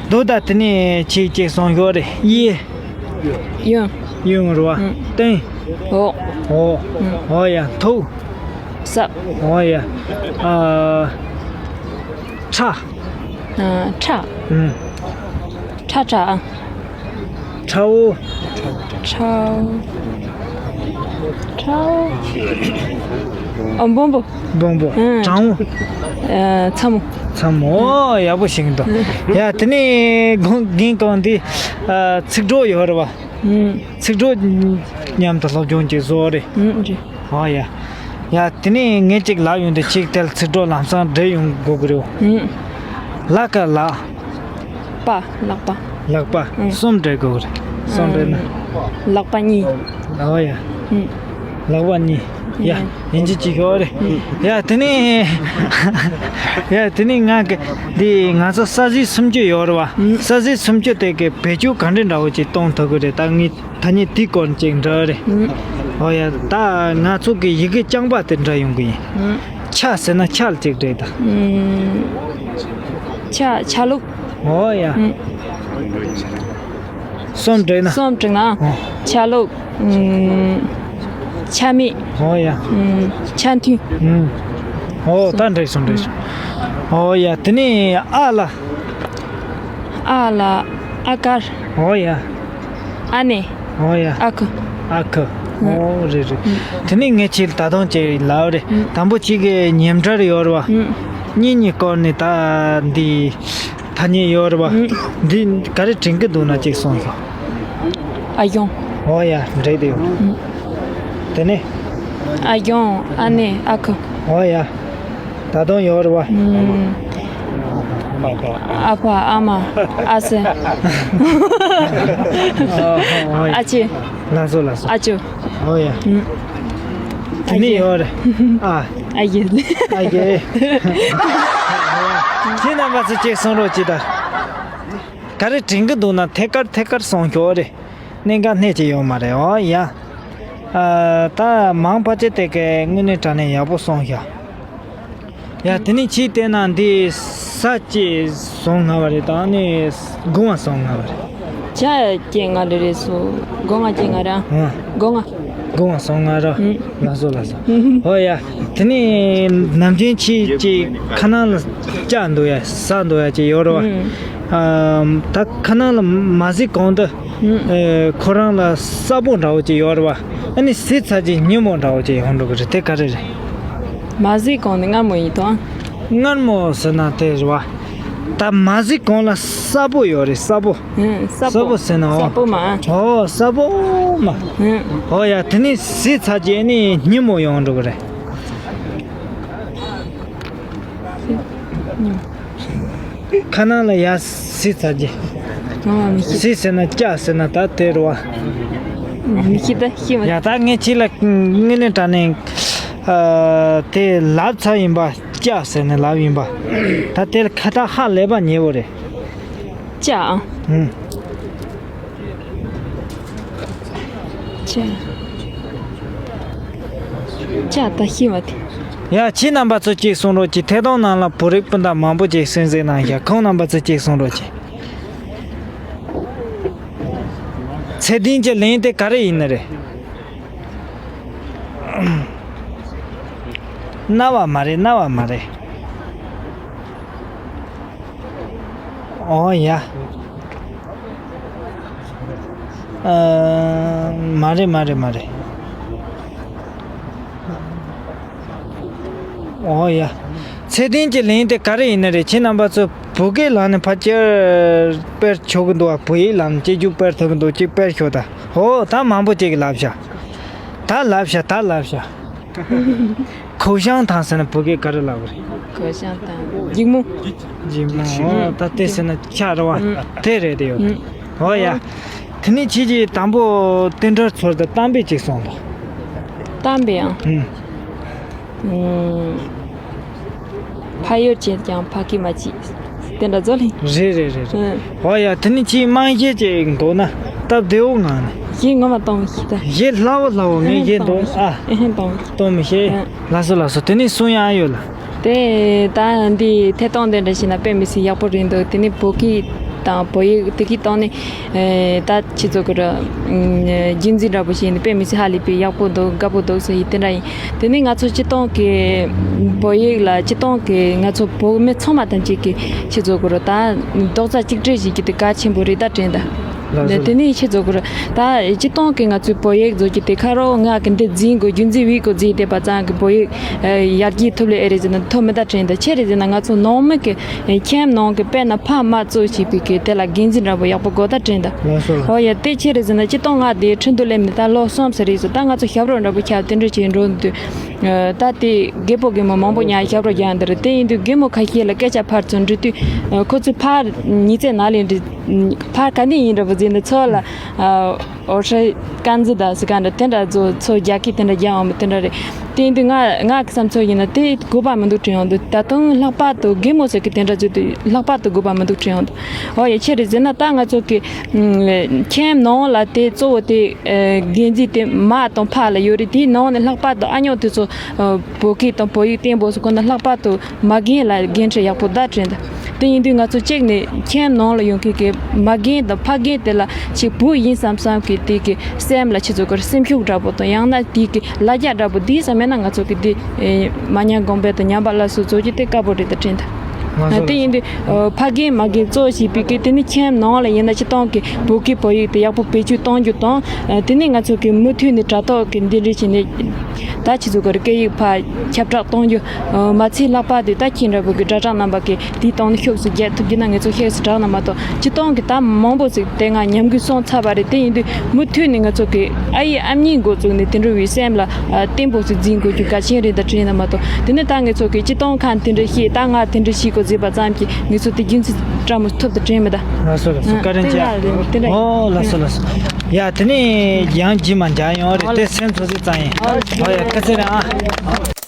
རྡོ་དང་དེ་ནས་ཆེ་ཅེས་སོང་ཡོད་རེད། གཡས། གཡོན། གཡོན་རེད་བ། ཨང་། སྟེང་། འོག་འོ། ཨང་། ཨོ་ཡ། མཐུག་ཟབ། ཨོ་ཡ། ཨ། ཁྲ། ཨ། ཁྲ། ཨང་། ཁྲ་ཁྲ་ཨ། ཁྲའོ། ཁྲའོ། ཁྲའོ། ཨ། སྦོམ་པོ། སྦོམ་པོ། ཨང་། གྲང་མོ། ཨ། ཚ་མོ། ཚ་མོ། ཨོ། ཡག་པོ་ཤེས་ཀྱི་འདུག་ཡ། དེ་ནས་དགུན། དགུན་གོང་འདི། ཨ། ཚིག་གྲོགས་ཡོད་རེད་བ། ཨང་། ཚིག་གྲོགས་མཉམ་དུ་སློབ་སྦྱོང་ཅིག་བཟོ་རེད། ཨང་། རེད། ཨོ་ཡ། ཡ། དེ་ནས་ངས་ཅིག་ལབ་ཡོང་དུས་ཁྱེད་དེར་ཚིག་གྲོགས་ལམ་སང་འདྲི་ཡོང་དགོས་ཀྱི་རེད། ཨང་། ལག་ག་ལག་པ། ལག་པ། ལག་པ། ཨང་། གསུམ་འདྲི་དགོས་ཀྱི་རེད། གསུམ་འདྲི་ན། ཨང་། ལག་པ་གཉིས། ཨོ་ཡ། ཨང་། ལག་པ་གཉིས། ཡ། ཨང་། ཡིན་གཅིག་གཅིག་ཡོད་རེད། ཨང་། ཡ། དེ་ནས། ཡ། དེ་ནས་ང་གི་འདི་ང་ཚོ་ས་གཟིག་སུམ་ཅུ་ཡོད་རེད་བ། ཨང་། ས་གཟིག་སུམ་ཅུ་དེ་གི་བེད་སྤྱོད་ག་འདྲ་འདྲ་བོ་ཅིག་གཏོང་ཐུབ་ཀྱི་རེད། ད་ངས། ད་ནི་དེའི་སྐོར་ཅིག་འདྲི་རེད། ཨང་། ཨོ་ཡ། ད་ང་ཚོ་གི་ཡི་གེ་རྐྱང་པ་དེ་འདྲ་ཡོང་གི་ཡིན། ཨང་། ཆ་ཟེར་ན་ཆ་ལ་ཅིག་འདྲེས་ད། ཨང་། ཆ། ཆ་ལུགས། ཨོ་ཡ། ཨང་། གསུམ་འདྲེས་ན། གསུམ་འདྲེས་ན། ཨོ། ཆ་ལུགས། ཨང་། ཆ་མེད། ཨོ་ཡ། ཨང་། ཆ་མཐུན། ཨང་། ཨོ། ད་འདྲེས་སོང་། འདྲེས་སོང་། ཨོ་ཡ། དེ་ནས་ཨ་ལ། ཨ་ལ་ཨ་དཀར། ཨོ་ཡ། ཨ་ནེ། ཨོ་ཡ། ཨ་ཁུ། ཨ་ཁུ། ཨོ། རེད་རེད། དེ་ནས་ངས་ཁྱེད་ལ་ད་དུང་ཅིག་ལབ་རེད། དང་པོ་ཁྱེད་ཀྱི་ཉེ་འབྲེལ་ཡོད་རེད་བ། གཉིས་གཉིས་སྐོར་ནས་ད་འདི་ཐ་སྙད་ཡོད་རེད་བ། འདི་ག་རེ་དྲན་གྱི་འདུག་ན་ཅིག་གསུངས་སོང་། ཨ་གཞུང་། ཨོ་ཡ། འགྲིག་དེ་ཡོད། དེ་ནས། ཨ་གཞུང་། ཨ་ནེ། ཨ་ཁུ། ཨོ་ཡ། ད་དུང་ཡོད་རེད་བ། ཨུམ། ཨ་ཕ། ཨ་མ། ཨ་སེ། ཨོ་ཡ། ཨ་ཅེ། ལགས་སོ། ལགས་སོ། ཨ་ཅོ། ཨོ་ཡ། ཨུམ། དེ་ནས་ཡོད་རེད། ཨ། ཨ་ཡེ། ཨ་ཡེ། ཁྱེད་རྣམ་པ་ཚོ་ཅིག་གསུང་རོགས་གྱིས་ད། ག་རེ་དྲན་གྱི་འདུག་ན་ཐད་ཀར་ཐད་ཀར་གསུང་ཤོག་རེད། གནད་འགག་སྣེ་གཅིག་ཡོད་མ་རེད། ཨོ་ཡ། ཨ། ད་མང་ཕལ་ཆེར་དེ་གའི་དངོས་གནས་དྲང་གནས་ཡག་པོ་གསུངས་ཤག་ཡ། དེ་ནས་ཕྱིས་བལྟས་ན་འདི་ས་ཅིག་བཟོ་སྔ་བ་རེད། ད་ནི་དགུང་བ་བཟོ་སྔ་བ་རེད། ཆ་སྐྱེས་སྔ་རེད། རེད་སོ། སྒོ་ང་སྐྱེས་སྔ་ར། ཨ། སྒོ་ང་། སྒོ་ང་བཟོ་སྔ་ར། ཨུམ། ལགས་སོ། ལགས་སོ། ཨོ་ཡ། དེ་ནས་ནམ་རྒྱུན་ཁྱེད་ཀྱིས་ཁ་ནང་ལ་ལྕགས་འདུག་ཡ། ཟ་འདུག་ཡ་ཅིག་ཡོད་རེད་བ། ཨུམ། ཨ། ད་ཁ་ནང་ལ་མ་ཟིག་གོང་དུ། ཨུམ། ཨེ། ཁོ་རང་ལ་སྲབ་པོ་འདྲ་བོ་ཅིག་ཡོད་རེད་བ། ཨ་ནི་ཟས་ཚར་རྗེས་སྔོན་མོ་འདྲ་བོ་ཅིག་ཡོང་འགྲོ་གི་རེད། དེ་ག་རེ་རེད། མ་ཟིག་གོང་ནི་མངར་མོ་ཡིན་དང་། མངར་མོ་ཟེར་ན་དེ་རེད་བ། ད་མ་ཟིག་གོང་ལ་སྲབ་པོ་ཡོད་རེད། སྲབ་པོ། ཨུམ། སྲབ་པོ། སྲབ་པོ་ཟེར་ན་འོ། སྲབ་པོ་མ། ཨོ། སྲབ་པོ་མ། ཨུམ། ཨོ་ཡ། དེ་ནི་ཟས་ཚར་རྗེས་ནི་སྔོན་མོ་ཡོང་འགྲོ་གི་རེད། ཁ་ནང་ལ་ཡ་ཟས་ཚར་རྗེས། ཨ། མི་ཤེས། ཟས་ཟེར་ན་ལྕགས་ཟེར་ན་ད་དེ་རེད་བ། མི་ཤེས། ད་ཤེས་མ། ཡ། ད་ངས་ཁྱེད་ལ་དངོས་གནས་དྲང་གནས། ཨ། དེ་ལབ་ཚར་ཡིན་པ། ལྕགས་ཟེར་ནས་ལབ་ཡིན་པ། ད་དེ་ལ་ཁ་ཐག་ཧ་ལས་པ་ཉེ་བོ་རེད། ལྕགས། ཨང་། ལྕགས། ལྕགས་ད་ཤི་བ་དེ། ཡ། ཁྱེད་རྣམ་པ་ཚོ་གཅིག་གསུང་རོགས་གྱིས། ཐད་གཏོང་ནང་ལ་བོད་རིགས་སྤུན་ཟླ་མང་པོ་ཅིག་གསན་གཟིགས་གནང་ཤག་ཁོང་རྣམ་པ་ཚོ་གཅིག་གསུང་རོགས་གྱིས། ཚེ་བརྟན་གྱི་གླིང་དེ་ག་རེ་ཡིན་ནི་རེད། རྣ་བ་མ་རེད། རྣ་བ་མ་རེད། ཨོ་ཡ། ཨ། མ་རེད། མ་རེད། མ་རེད། ཨོ་ཡ། ཚེ་བརྟན་གྱི་གླིང་དེ་ག་རེ་ཡིན་ནི་རེད། ཁྱེད་རྣམ་པ་ཚོ་བོད་སྐད་ལམ་ནས་ཕལ་ཆེར་སྤེལ་ཆོག་གི་འདུག་བ། བོད་ཡིག་ལམ་ནས་སྐད་སྒྱུར་སྤེལ་ཐུབ་ཀྱི་འདུག་ཅིག་སྤེལ་ཤོག་ད། ཨོ། ད་མང་པོ་ཅིག་གིས་ལབ་ཤག་ད་ལབ་ཤག་ད་ལབ་ཤག་གོ་ཞང་ཐང་ཟེར་ན་བོད་སྐད་ག་རེ་ལབ་རེད། གོ་ཞང་ཐང་། འཇིགས་མོ། འཇིགས་མོ། ཨོ། ད་དེ་ཟེར་ན་ཆ་རེད་བ། ཨུམ། དེ་རེད། དེ་ཡོད། ཨུམ། ཨོ་ཡ། དེ་ནས་ཁྱེད་ཀྱིས་དང་པོ་དེ་འདྲ་ཚོར་དུ་གཏམ་དཔེ་ཅིག་གསུངས་དང་། གཏམ་དཔེ་ཨང་། ཨུམ། ཨུམ། ཕ་ཡུལ་བྱས་ཀྱང་ཕ་གི་མ་བྱེད། དེ་འདྲ་ཚོ་ལེ། རེད་རེད་རེད་རེད། ཨུམ། ཨོ་ཡ། དེ་ནས་ཁྱེད་རྨང་གཞི་ཅིག་འདུག་ན་སྟབས་བདེ་བོ་ངང་ནས། གཞས་ངོ་མ་གཏོང་མི་ཤེས་ད། གཞས་ལྷག་པོ་ལྷག་པོ་ངས་གཞས་འདོན་ཨ། ཨེ་ཧེ་གཏོང་མི་ཤེས། གཏོང་མི་ཤེས། ཨ། ལགས་སོ་ལགས་སོ། དེ་ནས་གསུང་ཡག་ཡོད་ལ། དེ་ད་འདི་ཐད་གཏོང་དེ་འདྲ་བྱས་ན་དཔེ་མི་སྲིད་ཡག་པོ་རེད་འདུག་དེ་ནས་བོད་སྐད་དང་བོད་ཡིག་དེ་གི་སྟེང་ནས་ད་ཁྱེད་ཚོ་གི་ར་རྒྱུན་འཛིན་འདྲ་པོ་བྱས་ནས་དཔེ་མི་སྲིད་ཧ་ལས་པའི་ཡག་པོ་འདུག་དགའ་པོ་འདུག་ཟེར་ཡིན་དེ་འདྲ་ཡིན། དེ་ནས་ང་ཚོ་སྤྱི་བཏང་གི་བོད་ཡིག་ལ་སྤྱི་བཏང་གི་ང་ཚོ་བོད་མི་ཚང་མ་ཐམས་ཅད་ཀྱི་ཁྱེད་ཚོ་གི་ར་ད་རྡོག་རྩ་གཅིག་སྒྲིལ་བྱེད་རྒྱུ་དེ་གལ་ཆེན་པོ་རེད་ད་དྲན་ད། ལགས་སོ། དེ་ནས་ཁྱེད་ཚོ་གུར་ད་སྤྱི་བཏང་གི་ང་ཚོའི་བོད་ཡིག་བཟོ་རྒྱུ་དེ་ཁ་རོག་ང་གི་འདི་འཛིན་དགོས་རྒྱུན་འཛིན་བྱེད་དགོས་འཛིན་བསྡད་པ་ཙང་གི་བོད་ཡིག་ཡར་རྒྱས་ཐུབ་ལེ་ཨེ་རེད་ཟེར་ན་ཐུབ་མི་ད་དྲན་ད་ཆེ་རེད་ཟེར་ན་ང་ཚོ་ནང་མི་གི་ཁྱིམ་ནང་གི་དཔེར་ན་ཕ་མ་གཙོ་བྱས་པའི་གི་དེ་ལ་འགན་འཛིན་འདྲ་པོ་ཡག་པོ་དགོས་ད་དྲན་ད། ལགས་སོ། ཧོ་ཡ་དེ་ཆེ་རེད་ཟེར་ན་སྤྱི་བཏང་ང་དེ་ཁྲིན་ཏུ་སླེབས་ནས་ད་ལོ་གསུམ་ཙམ་རེད་ཟེར་ད་ང་ཚོ་ཞབས་བྲོ་འདྲ་པོ་ཁྱབ་དེ་འདྲ་བྱས་འགྲོ་འདུག་ད་དེ་རྒད་པོ་རྒན་མོ་མང་པོ་ཉག་ཞབས་བྲོ་རྒྱག་འདི་རེད་དེ་ཡིན་དུས་རྒན་མོ་ཁ་ཤས་ལ་སྐད་ཆ་ཕར་ཚུར་འདྲི་དུས་ཁོ་ཚོས་ཕར་ཉི་ཚེ་ན་ལེན་འདྲི། ཕར་ག་ནས་ཡིན་འདྲ་པོ་ཟེར་ནས་ཚོ་ལ་ཨོ་ཧྲེ་ཀན་ཛི་ད་ཟེར་ག་འདྲ་དེ་འདྲ་ཚོ་ཚོ་རྒྱ་སྐད་དེ་འདྲ་རྒྱག་འོང་མི་དེ་འདྲ་རེད། དེ་ཡིན་དུས་ང་ང་གི་བསམ་ཚུལ་ཡིན་ན་དེ་དགོས་པ་མི་འདུག་དྲན་ཡོང་དུས་ད་དུང་ལྷག་པར་དུ་རྒན་མོ་ཟེར་གི་དེ་འདྲ་བརྗོད་དུས་ལྷག་པར་དུ་དགོས་པ་མི་འདུག་དྲན་ཡོང་དུས་ཨོ་ཡ་ཆེ་རེད་ཟེར་ན་ད་ང་ཚོ་གི་ཁྱིམ་ནང་ལ་དེ་གཙོ་བོ་དེ་འགན་འཛིན་དེ་མ་དང་ཕ་ལ་ཡོད་རེད་དེའི་ནང་ནས་ལྷག་པར་དུ་ཨ་ཉོག་དེ་ཚོ་བོད་སྐད་དང་བོད་ཡིག་བརྟན་པོ་སོགས་ཁོ་ན་ལྷག་པར་དུ། མ་རྒན་ལ་འགན་འཁྲི་ཡག་པོ་བརྡ་སྤྲད་འདུག་དེ་ཡིན་དུས་ང་ཚོ་གཅིག་ནས་ཁྱིམ་ནང་ལ་ཡོང་མཁན་གྱི་མ་རྒན་དང་ཕ་རྒན་དེ་ལ་ཅིག་བུ་ཡིན་བསམ་བསམ་གྱི་དེ་གི་སེམས་ལ་ཆེ་ཚོ་གར་སེམས་ཤུགས་འདྲ་པོ་དང་ཡང་ན་དེ་གི་ལ་རྒྱ་འདྲ་པོ་དེ་ཙམ་མེད་ན་ང་ཚོ་གི་དེ་མ་ཉམས་གོང་འཕེལ་དང་ཉམས་པ་སླར་གསོ་བཟོ་རྒྱུ་དེ་དཀའ་པོ་རེད་ད་དྲན་ད། དེ་ཡིན་དུས་ཕ་རྒན་མ་རྒན་གཙོ་བྱས་པའི་གི་དེ་ནི་ཁྱིམ་ནང་ལ་ཡིན་ན་སྤྱི་བཏང་གི་བོད་སྐད་བོད་ཡིག་དེ་ཡག་པོ་བེད་སྤྱོད་གཏོང་རྒྱུ་དང་དེ་ནི་ང་ཚོ་གི་མུ་མཐུད་ནས་དྲ་ཐོག་གི་འདི་འདྲ་བྱས་ནས། ད་ཁྱེད་ཚོ་གི་སྐད་ཡིག་ཕར་ཁྱབ་བསྒྲགས་གཏོང་རྒྱུ། མ་ཚད་ལྷག་པར་དུ་ད་ཁྱེད་འདྲ་བོ་གི་དྲ་གྲགས་རྣམ་པ་གི་དེའི་སྟེང་ནས་ཤུགས་སུ་རྒྱག་ཐུབ་རྒྱུ་ན་ངེད་ཚོ་ཤེས་སུ་དྲག་ན་མ་གཏོགས་སྤྱི་བཏང་གི་ད་མང་པོ་ཞིག་དེ་སྔ་ཉམས་རྒུད་སོང་ཚར་བ་རེད། དེ་ཡིན་དུས་མུ་མཐུད་ནས་ང་ཚོ་གི་ཨ་ཡེ་ཨ་མྱེས་འགོ་བཙུགས་ནས་དེ་འདྲ་བའི་སེམས་ལ་བརྟན་པོ་ཞིག་འཛིན་དགོས་རྒྱུ་གལ་ཆེན་རེད་ད་དྲན་ན་མ་གཏོགས་དེ་ནས་ད་ངེད་ཚོ་གི་སྤྱི་བཏང་ཁ་དེ་འདྲ་ཤེས་ད་ང་དེ་འདྲ་ཤེས་དགོས་ཟེར་བ་ཙམ་གྱིས་ངེད་ཚོ་དེ་རྒྱུན་ཚིག་བཀྲ་མོ་ཐོབ་ད་དྲན་མི་ད། ལགས་སོ་ལགས་སོ། བཀའ་དྲིན་ཆེ། ཨོ་ལགས་སོ་ལགས་སོ། ཡ་དེ་ནས་ཡང་རྗེས་མ་མཇལ་ཡོང་རེད་དེ་སེམས་ཚོ་ཚིག་ཙང་ཡིན། ཨོ་ཡ་བཀའ་ཚེ་རིང་ཨ།